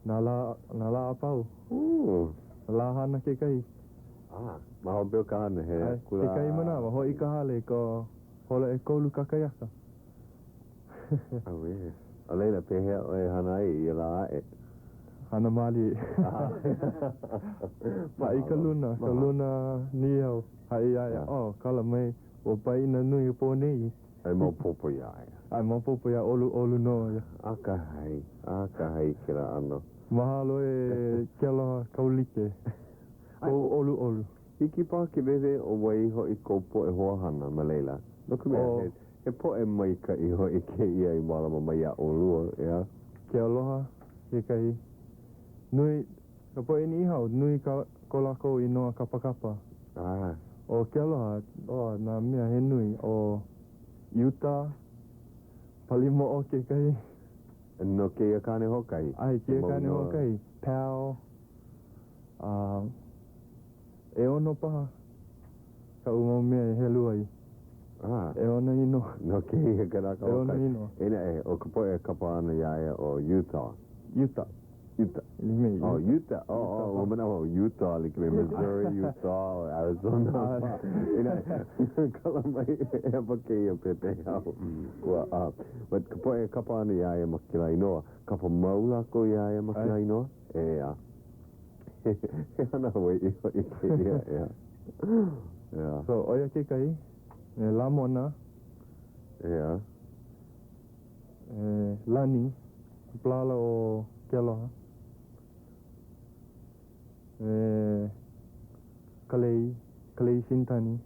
Nā lā, nā lā a pau. Nā lā hana kekahi. Ah, ma hope o ka hana, hele ʻAe, akula. Kekahi manawa, hoʻi i ka hale i ka hola ʻekolu kakahiaka. Auē. A laila, pehea ʻoe e hana ai i ia lā aʻe? Hana mālie. Haʻi ka luna, ka luna Niʻihau, haʻi iā ia, oh, kala mai, ua pāʻina nui ka pō nei. E maopopo iā ia. ʻAe, maopopo iā ʻoluʻolu nō ia. Akahai, akahai kēlā ʻano. Mahalo e Kealoha Kaulike. Kou ʻoluʻolu. Hiki paha ke wehewehe ʻo wai hoʻi kou poʻe hoa hana ma laila, no ka mea, he, he poʻe maikaʻi hoʻi kēia i mālama mai iā ʻolua, ʻeā? Ke aloha kekahi. Nui ka poʻe Niʻihau, nui ka ko lākou inoa kapakapa. ʻAe. ʻO Kealoha, ʻo nā mea he nui, ʻo Utah, Palimoʻo kekahi. No kēia kāne hoʻokahi? ʻAe, kēia kāne hoʻokahi. Pal. A ʻeono paha kaʻu mau mea e helu ai. Ah. ʻEono inoa. No kēia kanaka ʻEono inoa. E naʻe, ʻo ka poʻe e kapa ana iā ia ʻo Utah. Utah. Utah. Oh, Utah. Oh, oh, ua manaʻo ʻo Utah like me Missouri, Utah, or Arizona. E naʻe, kala mai he hewa kēia pepeiao. Ua, uh, but ka poʻe e kapa ana iā ia ma kēlā inoa, kapa mau lākou iā ia ma kēlā inoa? ʻEā. He hana Hawaiʻi hoʻi kēia, ʻeā. ʻEā. So, ʻo ia kekahi, me Lamona. ʻEā. E Lani, ka palala o Kealoha. Me Kalei, Kalei Shintani.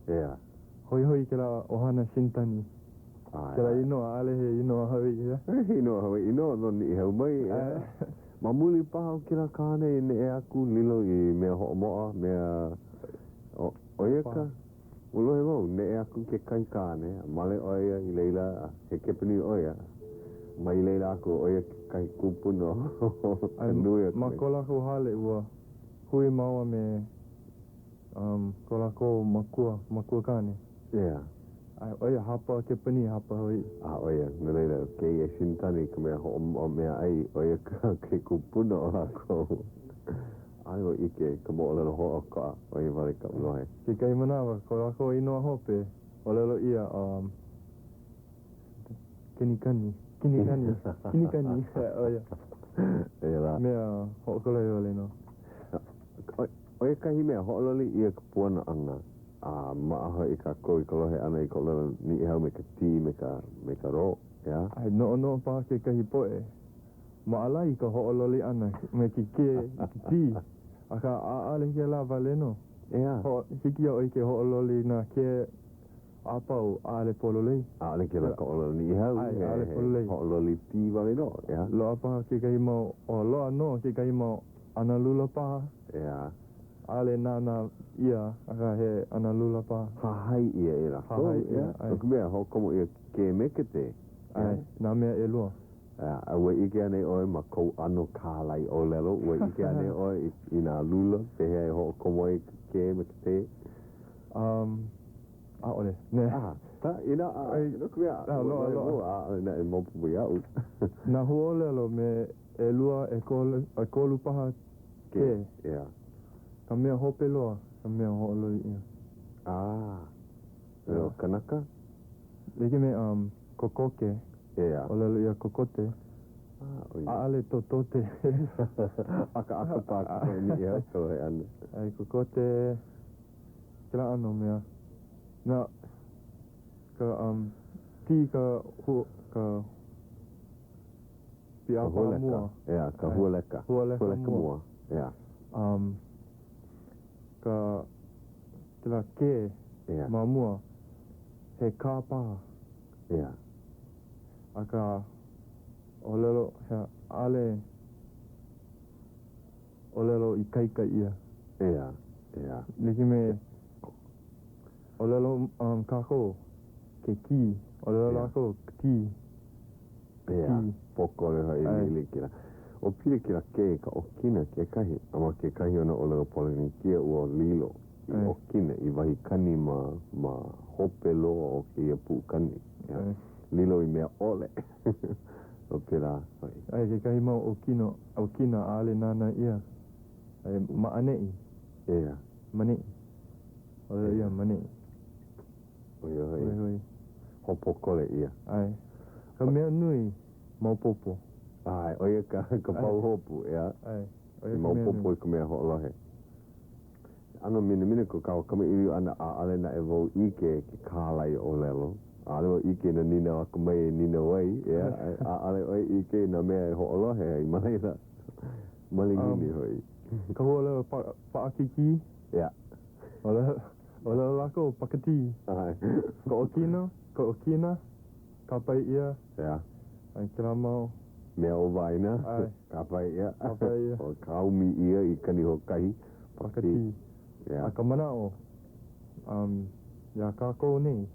ʻEā. Hoihoi kēlā ʻohana Shintani. ʻAe. Kēlā inoa, ʻaʻole he inoa Hawaiʻi, ʻeā? He inoa Hawaiʻi nō, no Niʻihau mai, ʻeā. Ma muli paha o kēlā kāne i neʻe aku, lilo i mea hoʻomoʻa, mea, ʻo ia ka, ua lohe wau, neʻe aku kekahi kāne, a male ʻo ia i laila, a he Kepanī ʻo ia, mai laila aku, ʻo ia kekahi kupuna o ka nui o ka. Ma ko lākou hale, ua hui māua me um, ko lākou makua, makua kāne. ʻEā. ʻAe, ʻo ia hapa Kepanī, hapa Hawaiʻi. A ʻo ia, no laila, kēia Shintani ka mea hoʻomoʻa mea ʻai, ʻo ia ka ke kupuna o lākou. ʻAʻole wau ʻike i ka moʻolelo holoʻokoʻa, ʻo ia wale kaʻu lohe. Kekahi manawa, ko lākou inoa hope, ʻōlelo ʻia, um, Kenikani, Kinikani, Kinikani, ʻo ia. Eia lā. Mea hoʻokolohe wale nō. ʻO ia kahi mea, hoʻololi ʻia ka puana ʻana. A maʻa hoʻi kākou i ka lohe ʻana i ka ʻōlelo Niʻihau me ka T me ka me ka ro, ʻeā? A noʻonoʻo paha kekahi poʻe maʻalahi i ka hoʻololi ʻana me ke K i ke T, akā ʻaʻole kēlā wale nō. ʻEā. Hiki iā ʻoe ke hoʻololi i nā K a pau, ʻaʻole pololei. ʻAʻole kēlā ka ʻōlelo Niʻihau, ʻAe, ʻaʻole pololei. Hoʻololi T wale nō, ʻeā? Loaʻa paha kekahi mau, o loaʻa nō kekahi mau analula paha. ʻEā. ʻAʻole nānā ʻia, akā he analula paha. Hahai ʻia e lākou, Hahai ʻia, ʻeā? No ka mea, hoʻokomo ʻia ke K me ke T. ʻAe, nā mea ʻelua. ʻEā, a ua ʻike anei ʻoe ma kou ʻano kālai ʻōlelo, ua ʻike anei ʻoe i, i nā lula, pehea e hoʻokomo ai ka K me ka T? Um, ʻaʻole. Nē. Ah, ta, inā, ʻaʻole, no ka mea, loa, loa. ʻaʻole naʻe maopopo iaʻu. Nā huaʻōlelo me ʻelua, ʻekolu, ʻekolu paha K. ʻEā. Ka mea hope loa, ka mea hoʻololi ʻia. Ah, ʻo kanaka? Like me um, kokoke. ʻEā. ʻŌlelo ʻia kokote. Ah, ʻo ia. ʻAʻole totote. ʻAkaʻaka paha ka poʻe Niʻihau ka lohe ʻana. ʻAe, kokote, kēlā ʻano mea. Na ka um, T ka hu, ka Ka hualeka. ʻEā, ka hualeka. Hualeka mua. ʻEā. Um, ka, kēlā K ʻEā. ma mua, he kā paha. ʻEā. Akā, ʻōlelo, he, ʻaʻole ʻōlelo ikaika ʻia. ʻEā, ʻeā. Like me, ʻōlelo um, kākou, ke kī, ʻōlelo lākou, ktī. ʻEā, pōkole hoʻi liʻiliʻi kēlā. ʻO pili kēlā K i ka ʻokina kekahi, a ma kekahi o nā ʻōlelo Polenekia ua lilo i ʻokina i wahi kani ma ma hope loa o kēia puʻukani. ʻEā, lilo i mea ʻole. ʻO kēlā hoʻi. ʻAe, kekahi mau ʻokino, ʻokina ʻaʻole nānā ʻia. ʻAe, ma ʻaneʻi. ʻEā. Maneʻi. ʻŌlelo ʻia maneʻi. ʻO ia hoʻi. Hoihoi. Hoʻopōkole ʻia. ʻAe. Ka mea nui, maopopo. ʻAe, ʻo ia ka, ka pahuhopu, ʻeā? ʻAe. ʻO I ia ka mea maopopo nui. i ka mea hoʻolohe. ʻAno minamina ko kāua kamaʻilio ʻana, ʻaʻole naʻe wau ʻike ke kālai ʻōlelo. ʻAʻole wau ʻike i nā nīnau akamai e nīnau ai, ʻeā? ʻAʻole ʻoe ʻike i nā mea e hoʻolohe ai ma laila. Malihini Um, hoʻi. ka huaʻōlelo pa, paʻakikī. ʻEā. ʻŌlelo, ʻōlelo lākou, pakatī. ʻAe. Ka ʻokina, ka ʻokina, kāpae ʻia. ʻEā. A kēlā mau. Mea o waena. ʻAe. Kāpae ʻia. Kāpae ʻia. O kaomi ʻia i kani hoʻokahi. Pakatī. Pakatī. ʻEā. A ka manaʻo, um, iā kākou nei.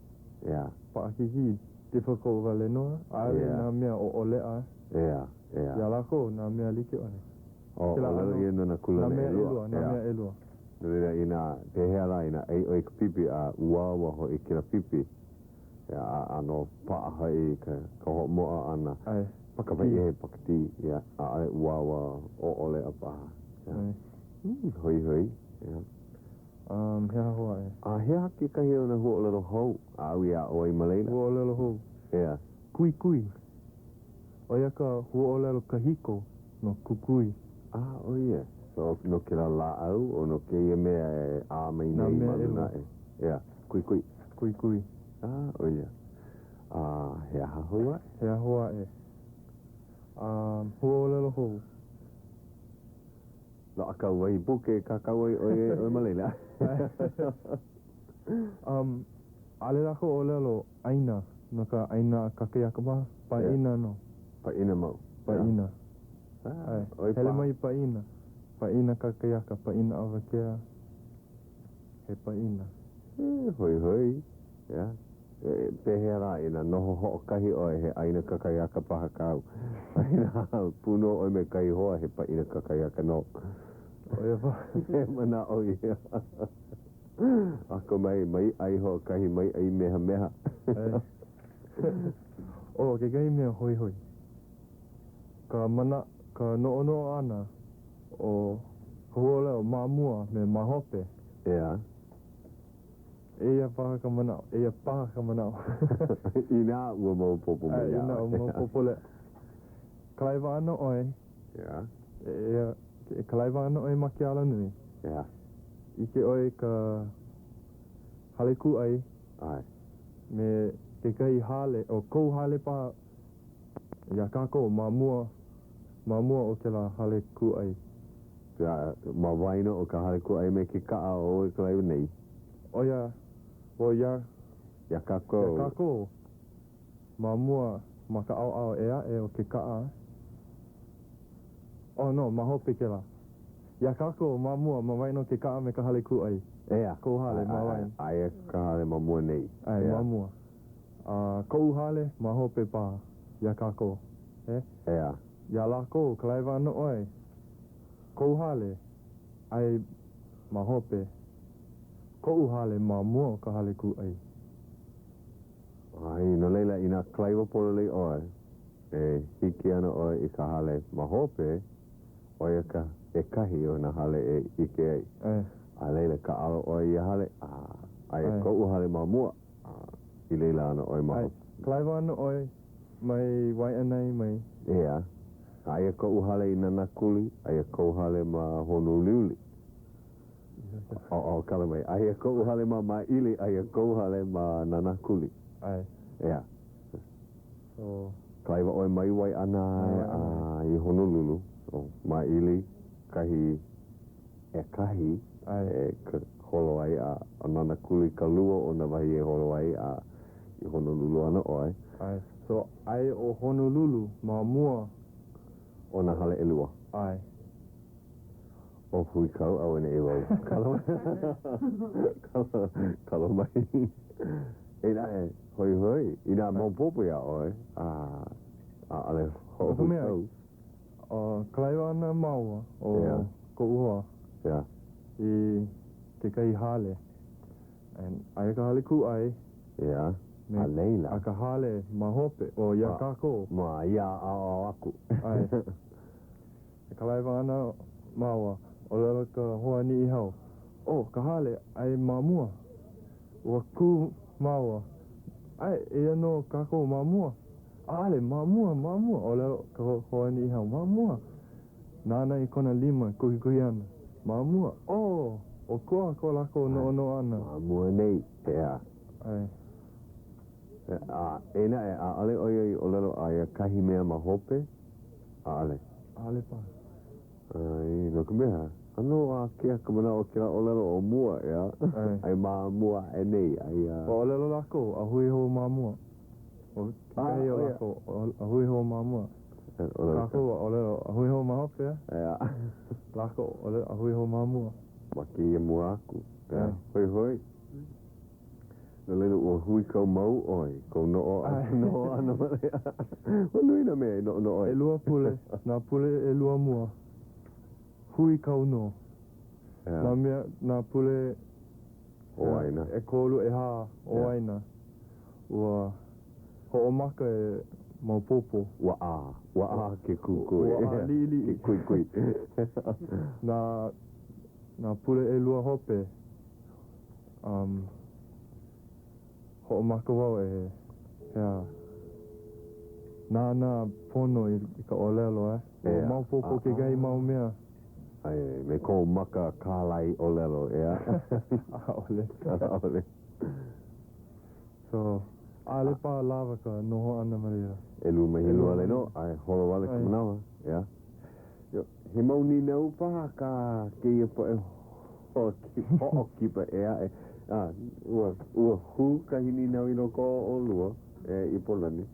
ʻEā. Paʻakikī, difficult wale nō. ʻAʻole ʻEā. nā mea ʻoʻoleʻa. ʻEā, ʻeā. Iā lākou, nā mea like ʻole. O, Kēlā ʻōlelo ʻano, ʻia no nā nā kūlana mea ʻelua. ʻelua, nā ʻEā. mea ʻelua. No laila, inā, pehea lā, inā ʻai ʻoe i ka pipi a uaua hoʻi kēlā pipi, ʻeā, a ʻano paʻa hoʻi ka, ka hoʻomoʻa ʻana. ʻAe, Kapa pakatī. ʻia he pakatī, ʻeā, ʻaʻole uaua ʻoʻoleʻa paha. ʻEā. ʻAe. Hmm, hoihoi, ʻeā. Um, he aha hou aʻe? A he aha kekahi o nā huaʻōlelo hou āu i aʻo ai ma laila? Huaʻōlelo hou. ʻEā. Kuikui. ʻO ia ka huaʻōlelo kahiko no kukui. Ah, ʻo ia. So, no kēlā lāʻau, o no kēia mea e ʻā mai Nā nei mea ma luna ʻelua. aʻe. ʻEā, kuikui. Kuikui. Ah, ʻo ia. A he aha hou aʻe? He aha hou aʻe? Um, huaʻōlelo hou. Loaʻa kāu wahi puke e kākau ai ʻoe ʻoe ma laila. Um, ʻaʻole lākou ʻōlelo ʻaina no ka ʻaina kakahiaka paha? Pāʻina nō. Pāʻina mau. Pāʻina. Ah, ʻAe. Hele mai i pāʻina. Pāʻina kakahiaka, pāʻina awakea. He pāʻina. E, hoihoi. ʻEā. E, pehea lā, inā noho hoʻokahi ʻoe, he ʻaina kakahiaka paha kāu. A inā pū nō ʻoe me kahi hoa, he pāʻina kakahiaka nō. ʻO ia paha. He manaʻo ia. Akamai, mai ʻai hoʻokahi, mai ʻai mehameha. ʻAe. ʻO kekahi mea hoihoi, ka mana, ka noʻonoʻo ʻana o ka huaʻōlelo ma mua me ma hope. ʻEā. Eia paha ka manaʻo, eia paha ka manaʻo. Inā ua maopopo mai iā ʻAe, inā ʻoe. ua maopopo leʻa. Kalaiwa ana ʻoe. ʻEā. E, e kalaiwa ana ʻoe ma ke alanui. ʻEā. ʻIke ʻoe i ka hale kūʻai. ʻAe. Me kekahi hale, ʻo kou hale paha iā kākou ma mua, ma mua o kēlā hale kūʻai. ʻEā, ma waena o ka hale kūʻai me ke kaʻa ʻo e kalaiwa nei. ʻO ia, ʻo ia. Iā kākou. Iā kākou. Ma mua, ma ka ʻaoʻao ʻē aʻe o ke kaʻa. Oh no, ma hope kēlā. Iā kākou, ma mua, ma waena o ke kaʻa me ka hale kūʻai. ʻEā. Kou hale, ma waena. Aia ka hale ma mua nei. ʻAe, ma mua. A koʻu hale, ma hope paha, iā kākou. E? ʻEā. Iā lākou, kalaiwa ana ʻoe. Kou hale, aia ma hope. Koʻu hale ma mua o ka hale kūʻai. ʻAe, no laila, inā kalaiwa pololei ʻoe, e hiki ana ʻoe i ka hale ma hope, ʻo ia ka ʻekahi o nā hale e ʻike ai. ʻAe. A laila, kāʻalo ʻoe i ia hale, a aia ʻAe. koʻu hale ma mua, a i laila ana ʻoe ma ʻAe. hope. Kalaiwa ana ʻoe mai Waiʻanae mai. ʻEā. Aia koʻu hale i Nānākuli, aia kou hale ma Honouliuli. Oh, oh, kala mai. Aia koʻu hale ma Māʻili, aia kou hale ma Nānākuli. ʻAe. ʻEā. So. Kalaiwa ʻoe mai Waiʻanae a i Honolulu. So, Māʻili kahi ʻekahi e holo ai a ʻo Nānākuli ka lua o nā wahi e holo ai a i Honolulu ana ʻoe. ʻAe. So, aia ʻo Honolulu ma mua. O nā hale ʻelua. ʻAe. O huikau auaneʻi wau. Kala kala mai. Eia naʻe, hoihoi, inā maopopo iā ʻoe, a ʻaʻole hoʻohuikau. Kalaiwa ana māua, ʻo koʻu hoa, i kekahi hale. And aia ka hale kūʻai. ʻEā, a laila. A ka hale ma hope, ʻo iā kākou. Ma ia ʻaoʻao aku. ʻAe. E kalaiwa ana māua, ʻōlelo ka hoa Niʻihau. Oh, ka hale, aia ma mua. Ua kū māua. ʻAe, eia nō kākou ma mua. ʻAʻole, ma mua, ma mua, ʻōlelo ka hoa Niʻihau, ma mua. Nānā i kona lima e kuhikuhi ana. Ma mua, oh, ʻokoʻa ko lākou noʻonoʻo ʻana. Ma mua nei, ʻeā. ʻAe. A, eia naʻe, ʻaʻole ʻo ia i ʻōlelo aia kahi mea ma hope? ʻAʻole. ʻAʻole paha. ʻAe, no ka mea, ʻano ākea ka manaʻo o kēlā ʻōlelo ʻo mua, ʻeā? ʻAe. Aia ma mua aʻe nei, aia. Ua ʻōlelo lākou, a hui hou ma mua. ʻO kekahi o lākou, a hui hou ma mua. Kākou ua ʻōlelo, a hui hou ma hope, ʻeā? ʻEā. Lākou, ʻōlelo, a hui hou ma mua. Ma kēia mua aku, ʻeā? Hoihoi. No laila, ua huikau mau ʻoe i kou noho ʻana ma laila. Ua nui nā mea e noʻonoʻo ai. ʻElua pule, nā pule ʻelua mua. Huikau nō. Nā mea, nā pule o waena. ʻEkolu, ʻehā o waena. Ua hoʻomaka e maopopo. Ua ʻā, ua ʻā ke kukui. Ua ʻā liʻiliʻi. Ke kuikui. Nā, nā pule ʻelua hope. Um, hoʻomaka wau e, ʻeā, nānā pono i ka ʻōlelo, eh? Ua maopopo kekahi mau mea. ʻAe, me kou maka kālai ʻōlelo, ʻeā? ʻAʻole. ʻAʻole. So, ʻaʻole paha lawa ka noho ʻana ma laila. ʻElua mahina wale nō, ʻae, holo wale ka manawa, ʻeā? He mau nīnau paha kā kēia poʻe hoʻokipa ʻē aʻe. A, ua, ua hū kahi nīnau i loko o ʻolua, e Ipolani.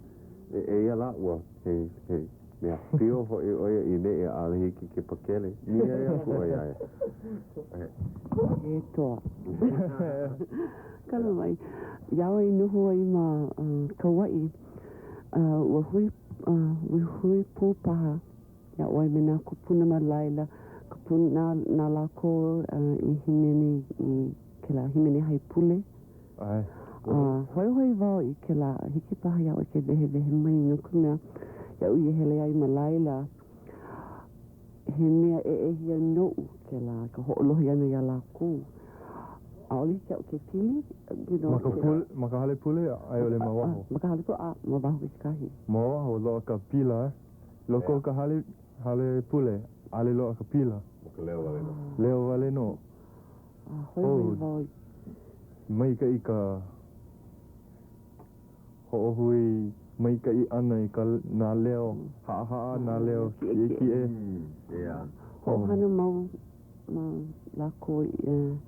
E, eia lā, ua, he, he mea pio hoʻi ʻo ia i neʻi a ʻaʻole hiki ke pakele. Nīnau aku ʻoe iā ia. E toa. Kala mai, iā ʻoe i noho ai ma Kauaʻi, ua hui, ua hui pū paha Iā ʻoe me nā kūpuna ma laila, kūpuna na lākou i hīmeni i kēlā hīmeni haipule. ʻAe. A hoihoi wau i kēlā, hiki paha iā ʻoe ke wehewehe mai no ka mea, iaʻu i hele ai ma laila, he mea ʻeʻehia noʻu kēlā, ka hoʻolohe ʻana iā lākou. ʻAʻole hiki iaʻu ke pili, you know. Ma ka pule, ma ka hale pule a i ʻole ma waho? Ma ka hale pule, a ma waho kekahi. Ma waho, loaʻa ka pila, eh? Loko o ka hale, hale pule, ʻaʻole loaʻa ka pila. ʻO ka leo wale nō. Leo wale nō. A hoihoi wau. Maikaʻi ka hoʻohui maikaʻi ʻana i ka nā leo haʻahaʻa, nā leo kiʻekiʻe. ʻEā. Hoʻohana mau ma lākou i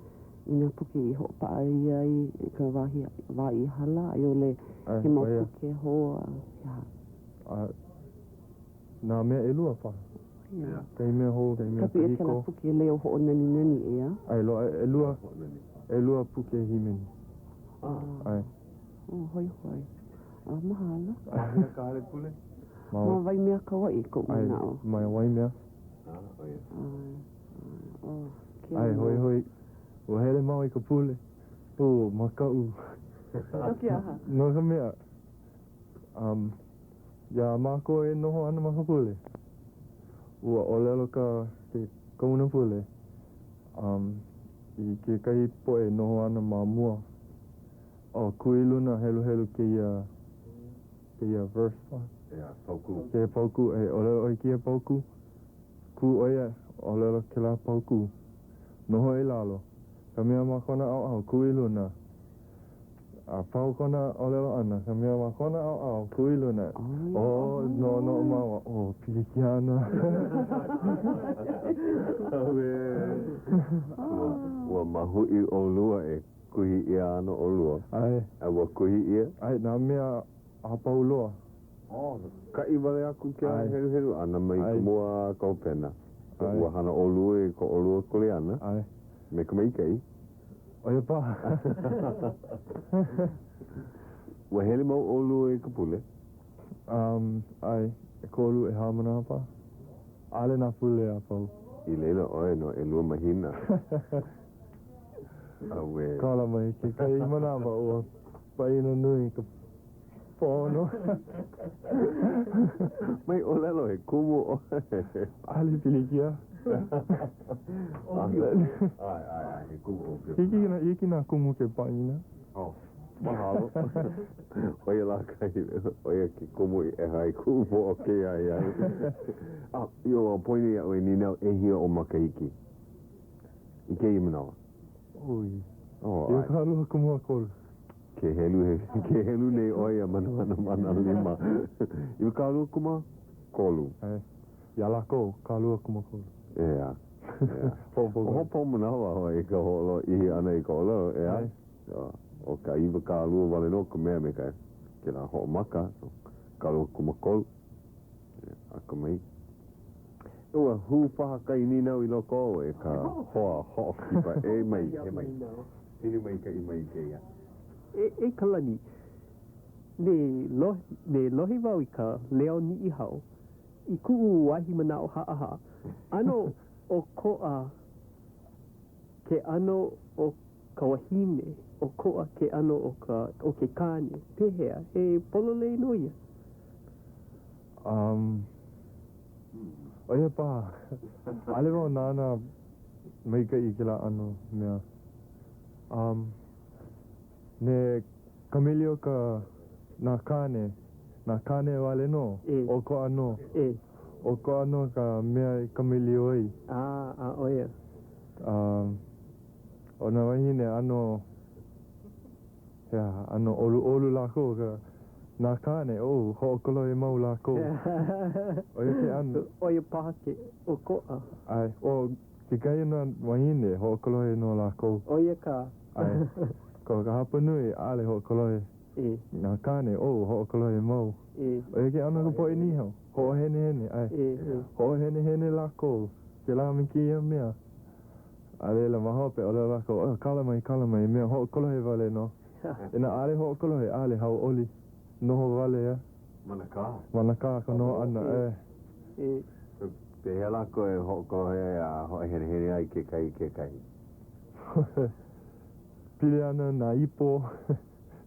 nā puke i hoʻopaʻa ʻia ai i ka wahi wā i hala a i ʻole he mau puke hou a he aha. A nā mea ʻelua paha. ʻEā. Kahi mea hou, kahi mea Kapu ʻia kahiko. kēlā puke leo hoʻonaninani, ʻeā? ʻAe, loaʻa ʻelua, ʻelua puke hīmeni. ʻAe. Oh, hoihoi. A mahalo. Ma hea ka hale pule? Ma Waimea, Kauaʻi, koʻu manaʻo. ʻAe, ma Waimea. ʻAe, ʻo ia. ʻAe, ʻae. Oh, kēia ʻAe, mau. hoihoi. Ua hele māua i ka pule. Oh, makaʻu. No ke aha? No ka mea, um, Iā mākou e noho ana ma ka pule, ua ʻōlelo ka ke kahuna pule um, i kekahi poʻe e noho ana ma mua, oh, kū i luna heluhelu kēia, kēia verse paha. ʻEā, paukū. Kēia paukū, e ʻōlelo ʻoe i kēia paukū, kū ʻo ia, ʻōlelo kēlā paukū. Noho i lalo, ka mea ma kona ʻaoʻao, kū i luna. A pau kona ʻōlelo ʻana, ka mea ma kona ʻaoʻao, kū i luna, oh, noʻonoʻo māua, oh, pilikia ana. Auē. Ua, ua mahuʻi ʻolua e kuhi ʻia ana ʻolua. ʻAe. A ua kuhi ʻia? ʻAe, nā mea a pau loa. Oh, kaʻi wale aku kēlā heluhelu ʻana mai ka mua a ka hopena. Ua hana ʻolua i ko ʻolua kuleana. ʻAe. Me ka maikaʻi. ʻO ia paha. Ua hele mau ʻolua i ka pule? Um, ʻae, ʻekolu, ʻehā manawa paha. ʻAʻole nā pule a pau. I laila ʻoe no ʻelua mahina. Auē. Kala mai kekahi manawa ua pāʻina nui ka pono. Mai ʻōlelo he kumu ʻoe. ʻAʻole pilikia. ʻAe, ʻae, ʻae, he kumu ʻōpio. Hiki, hiki nā kumu ke pāʻina. Oh, mahalo. ʻO ia lā kahi, ʻo ia ke kumu i ʻeha ai kuʻu poʻo kēia ahiahi. A, i ua poina iaʻu e nīnau ʻehia ou makahiki i kēia manawa? ʻOi. Oh, ʻae. 23. Ke helu, ke helu nei ʻoe ia manawa ma nā lima. 23. ʻAe. Iā lākou, 23. ʻEā. ʻEā. Hoʻopau manawa ʻoe i ka hoʻolōʻihi ʻana i ka ʻōlelo, ʻeā? ʻO ka 20 wale nō ka mea me ka kēlā hoʻomaka, so 23. Akamai. Ua hū paha kahi nīnau i loko ou e ka hoa hoʻokipa. E mai, e mai. Pili maikaʻi mai kēia. E, e Kalani, ne lohe, ne lohe wau i ka leo Niʻihau i kuʻu wahi manaʻo haʻahaʻa, ʻano ʻokoʻa ke ʻano o ka wahine, ʻokoʻa ke ʻano o ka, o ke kāne. Pehea, he pololei nō ia? Um, ʻo ia paha, ʻaʻole wau nānā maikaʻi i kēlā ʻano mea. Um, ne kamaʻilio ka, nā kāne, nā kāne wale nō, ʻokoʻa nō. ʻOkoʻa nō ka mea e kamaʻilio ai. A, a, ʻo ia. Um, ʻo nā wāhine ʻano, he aha, ʻano ʻoluʻolu lākou, akā, nā kāne, oh, hoʻokolohe mau lākou. ʻO ia ke ʻano. ʻO ia paha ke ʻokoʻa. ʻAe, ʻo kekahi o nā wāhine, hoʻokolohe nō lākou. ʻO ia kā. ʻAe. Ko ka hapanui, ʻaʻole hoʻokolohe. E. Nā kāne, oh, hoʻokolohe mau. E. ʻO ia ke ʻano o ka poʻe Niʻihau, hoʻohenehene, ʻae. E, e. Hoʻohenehene lākou, kēlā me kēia mea. A laila, ma hope, ʻōlelo lākou, oh, kala mai, kala mai, mea hoʻokolohe wale nō. Inā ʻaʻole hoʻokolohe, ʻaʻole hauʻoli, noho wale ia. Manakā. Manakā ka noho ʻana, ʻae. E. Pehea lākou e hoʻokolohe ai a hoʻohenehene ai kekahi i kekahi? Pili ana nā ipo.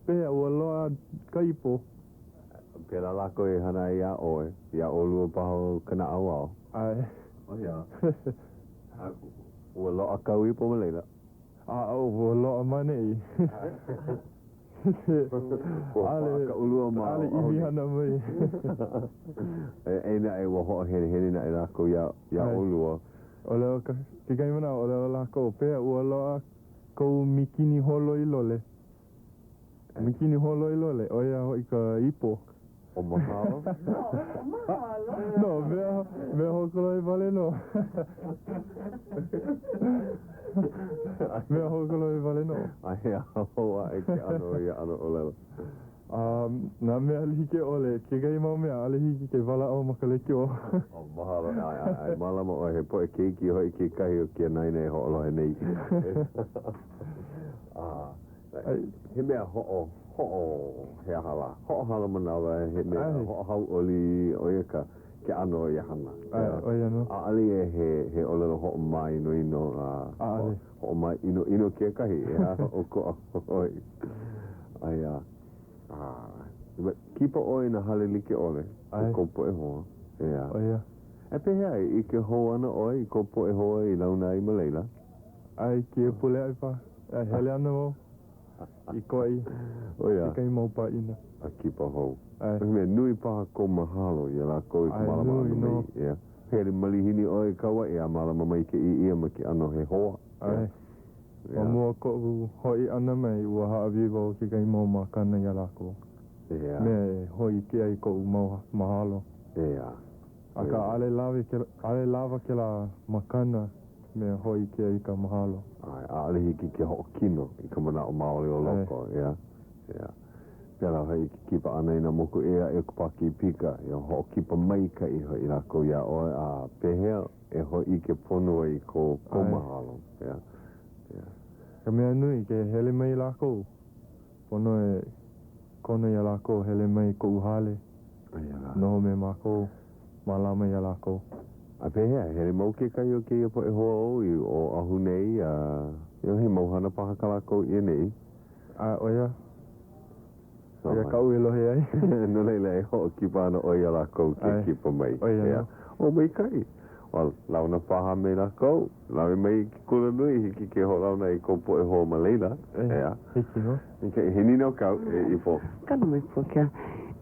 Pehea, ua loaʻa ka ipo? Pēlā lākou e hana ai iā ʻoe, iā ʻolua paha o ka naʻauao. ʻAe. ʻO ia. Ua loaʻa kāu ipo ma laila? A, ua loaʻa ma ʻaneʻi. Ua paʻa ka ulua ma ʻAʻole ʻimi hana mai. Eia naʻe, ua hoʻohenehene naʻe lākou iā ʻolua. ʻŌlelo ka, kekahi manawa, ʻōlelo lākou, pehea ua loaʻa kou mikini holoi lole? Mikini holoi lole, ʻo ia hoʻi ka ipo. ʻO mahalo. No, mea, mea hoʻokolohe wale nō. Mea hoʻokolohe wale nō. Aia hou aʻe ke ʻano o ia ʻano ʻōlelo. A nā mea like ʻole, kekahi mau mea, ʻaʻole hiki ke walaʻau ma ka lekiō. ʻO mahalo, ʻae, ʻae, ʻae, mālama ʻoe, he poʻe keiki hoʻi kekahi o ke anaina e hoʻolohe nei. A He mea hoʻo, hoʻo, he aha lā? Hoʻohala manawa, he mea hoʻohauʻoli, ʻo ia ka, ke ʻano o ia hana. ʻAe, ʻo ia nō. ʻAʻole ia he, he ʻōlelo hoʻomāinoino a. ʻAʻole. Hoʻomāʻinoʻino kekahi, ʻeā, ʻokoʻa hoʻi. Aia, a, kipa ʻoe i nā hale like ʻole me kou poʻe hoa, ʻeā. ʻO ia. A pehea, e ʻike hou ana ʻoe i kou poʻe hoa i launa ai ma laila? ʻAe, kēia pule aʻe paha. E hele ana wau i Kauaʻi kekahi mau pāʻina. A kipa hou. ʻAe. He mea nui paha kou mahalo iā lākou i ka mālama ʻana mai. ʻEā. Hele malihini ʻoe i Kauaʻi a mālama maikaʻi ʻia ma ke ʻano he hoa. ʻAe. Ma mua o koʻu hoʻi ʻana mai, ua hāʻawi wau kekahi mau makana iā lākou. ʻEā. Mea e hōʻike ai koʻu mau mahalo. ʻEā. Akā, ʻaʻole lawe kēlā, ʻaʻole lawa kēlā makana mea hōʻike ai i ka mahalo. ʻAe, ʻaʻole hiki ke hoʻokino i ka manaʻo maoli o loko, ʻeā, ʻeā. Pēlā hoʻi ke kipa ʻana i nā moku ʻē aʻe o ka Pākīpika, ʻeā, hoʻokipa maikaʻi hoʻi lākou iā ʻoe, a pehea e hōʻike pono ai i kou, kou mahalo, ʻeā, ʻeā. Ka mea nui, ke hele mai lākou, pono e kono iā lākou hele mai i koʻu hale, noho me mākou, mālama iā lākou. A pehea, hele mau kekahi o kēia poʻe hoa ou i Oʻahu nei, a he mau hana paha kā lākou i ʻaneʻi? ʻAe, ʻo ia. ʻO ia kaʻu e lohe ai. No laila, e hoʻokipa ana ʻoe iā lākou ke kipa mai. ʻO ia nō. ʻO maikaʻi. Well, launa paha me lākou. Lawe mai i ke kula nui, hiki ke hoʻolauna i kou poʻe hoa ma laila. ʻEā. Hiki nō. Okay, he nīnau kāu, e Ipo. Kala mai Puakea.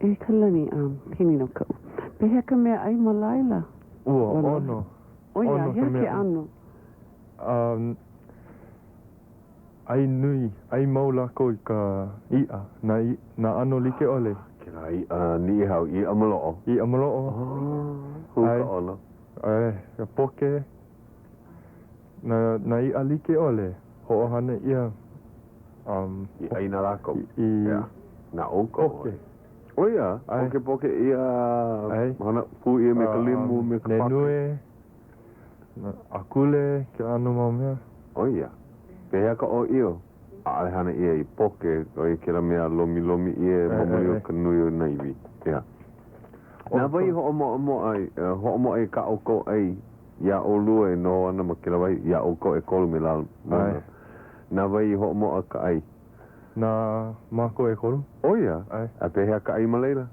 E Kalani, um, he nīnau kaʻu. Pehea ka meaʻai ma laila? Ua ʻono. ʻO ia, ʻOno he ka aha ke meaʻai. ʻano? Um, ʻai nui, ʻai mau lākou i ka iʻa, nā, nā ʻano like ʻole. Kēlā iʻa Niʻihau, iʻa maloʻo. Iʻa maloʻo. Hū ka ʻono. ʻAe, ka poke, nā, nā iʻa like ʻole, hoʻohana ʻia. Um, I ʻai na lākou. I, Yeah. Na ʻoukou. Poke. ʻO ia, ʻAe. poke poke ʻia, ʻAe. hana pū ʻia me ka limu, me ka paka. Nenue, Akule, kēlā ʻano mau mea. ʻO ia. Pehea ka ʻōʻio? ʻAʻole hana ʻia i poke, ʻo ia kēlā mea lomilomi ʻia ma muli o ka nui o nā iwi. ʻEā. Na wai i hoʻomoʻamoʻa, hoʻomoʻa i kā ʻoukou ʻai iā ʻolua e noho ana ma kēlā wahi, iā ʻoukou ʻekolu me Lalomona? Na wai i hoʻomoʻa ka ʻai? Na mākou ʻekolu. ʻO ia? ʻAe. A pehea ka ʻai ma laila?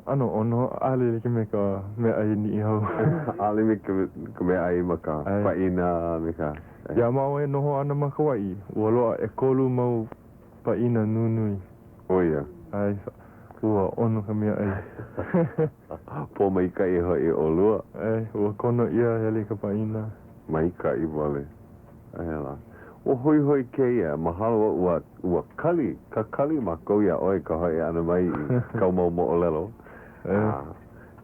ʻAno ʻono, ʻaʻole like me ka meaʻai Niʻihau. ʻAʻole me ka meaʻai ma ka paʻina a me ka. Iā māua e noho ana ma Kauaʻi, ua loaʻa ʻekolu mau paʻina nunui. ʻO ia. ʻAe, ua ʻono ka meaʻai. Pōmaikaʻi hoʻi ʻolua. ʻAe, ua kono ʻia hele i ka paʻina. Maikaʻi wale. Aia lā. Ua hoihoi kēia, mahalo au ua, ua kali, kakali mākou iā ʻoe ka hoʻi ʻana mai i kāu mau moʻolelo. A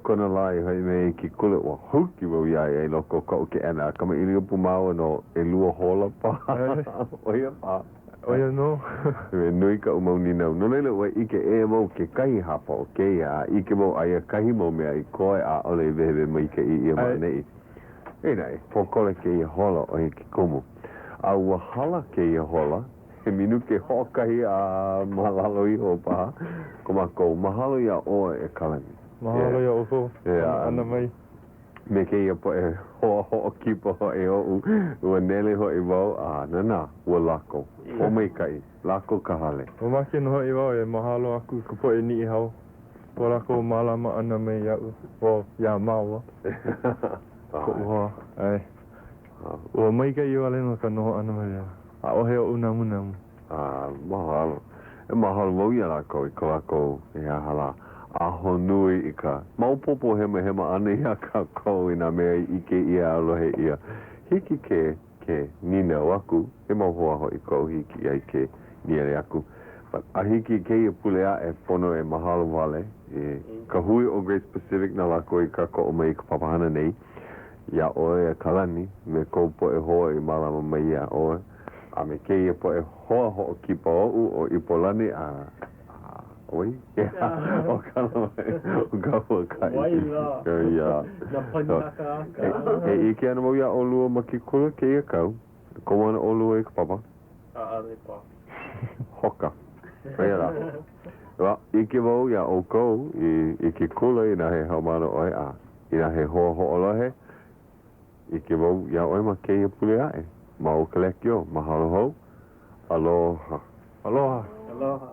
kona lā i hoʻi mai ai i ke kula, ua huki wau iā ia i loko o koʻu keʻena a kamaʻilio pū māua no ʻelua hola paha. ʻO ia paha. ʻO ia nō. He nui kaʻu mau nīnau. No laila, ua ʻike ʻē wau kekahi hapa o kēia, a ʻike wau aia kahi mau mea i koe ʻaʻole i wehewehe maikaʻi ʻia ma ʻaneʻi. Eia naʻe, pōkole kēia hola ʻo ia ke kumu. A ua hala kēia hola, he minuke hoʻokahi a ma lalo iho paha ko mākou. Mahalo iā ʻoe, e Kalani. Mahalo iā ʻoukou ʻana mai. Me kēia poʻe hoa hoʻokipa hoʻi oʻu, ua nele hoʻi wau, a nānā, ua lako. Pōmaikaʻi, lako ka hale. Mamake nō hoʻi wau e mahalo aku i ka poʻe Niʻihau, ko lākou mālama ʻana mai iaʻu, well, iā māua, koʻu hoa, ʻae. Ua maikaʻi wale nō ka noho ʻana ma laila. ʻAʻohe oʻu namunamu. A, mahalo. E mahalo wau iā lākou i ko lākou, he aha lā, ahonui i ka maopopo hemahema ʻana iā kākou i nā mea i ʻike ʻia a lohe ʻia. Hiki ke, ke nīnau aku, he mau hoa hoʻi koʻu hiki ai ke nīele aku. But, a hiki i kēia pule aʻe, pono e mahalo wale i ka hui ʻo Grace Pacific na lākou i kākoʻo mai i ka papahana nei. Iā ʻoe e Kalani, me kou poʻe hoa i mālama mai iā ʻoe, a me kēia poʻe hoa hoʻokipa oʻu ʻo Ipolani a ʻoi? ʻO Kalamai, ʻo Kahuakaʻi. Wai lā. Ia. Nā pani ʻakaʻaka. E ʻike ana wau iā ʻolua ma ke kula kēia kau. Komo ana ʻolua i ka papa? ʻAʻole paha. Hoka. ʻO ia lā. Well, ʻike wau iā ʻoukou i, i ke kula inā he haumāna ʻoe a inā he hoa hoʻolohe, ʻike wau iā ʻoe ma kēia pule aʻe ma o ka lekiō. Mahalo hou. Aloha. Aloha. Aloha.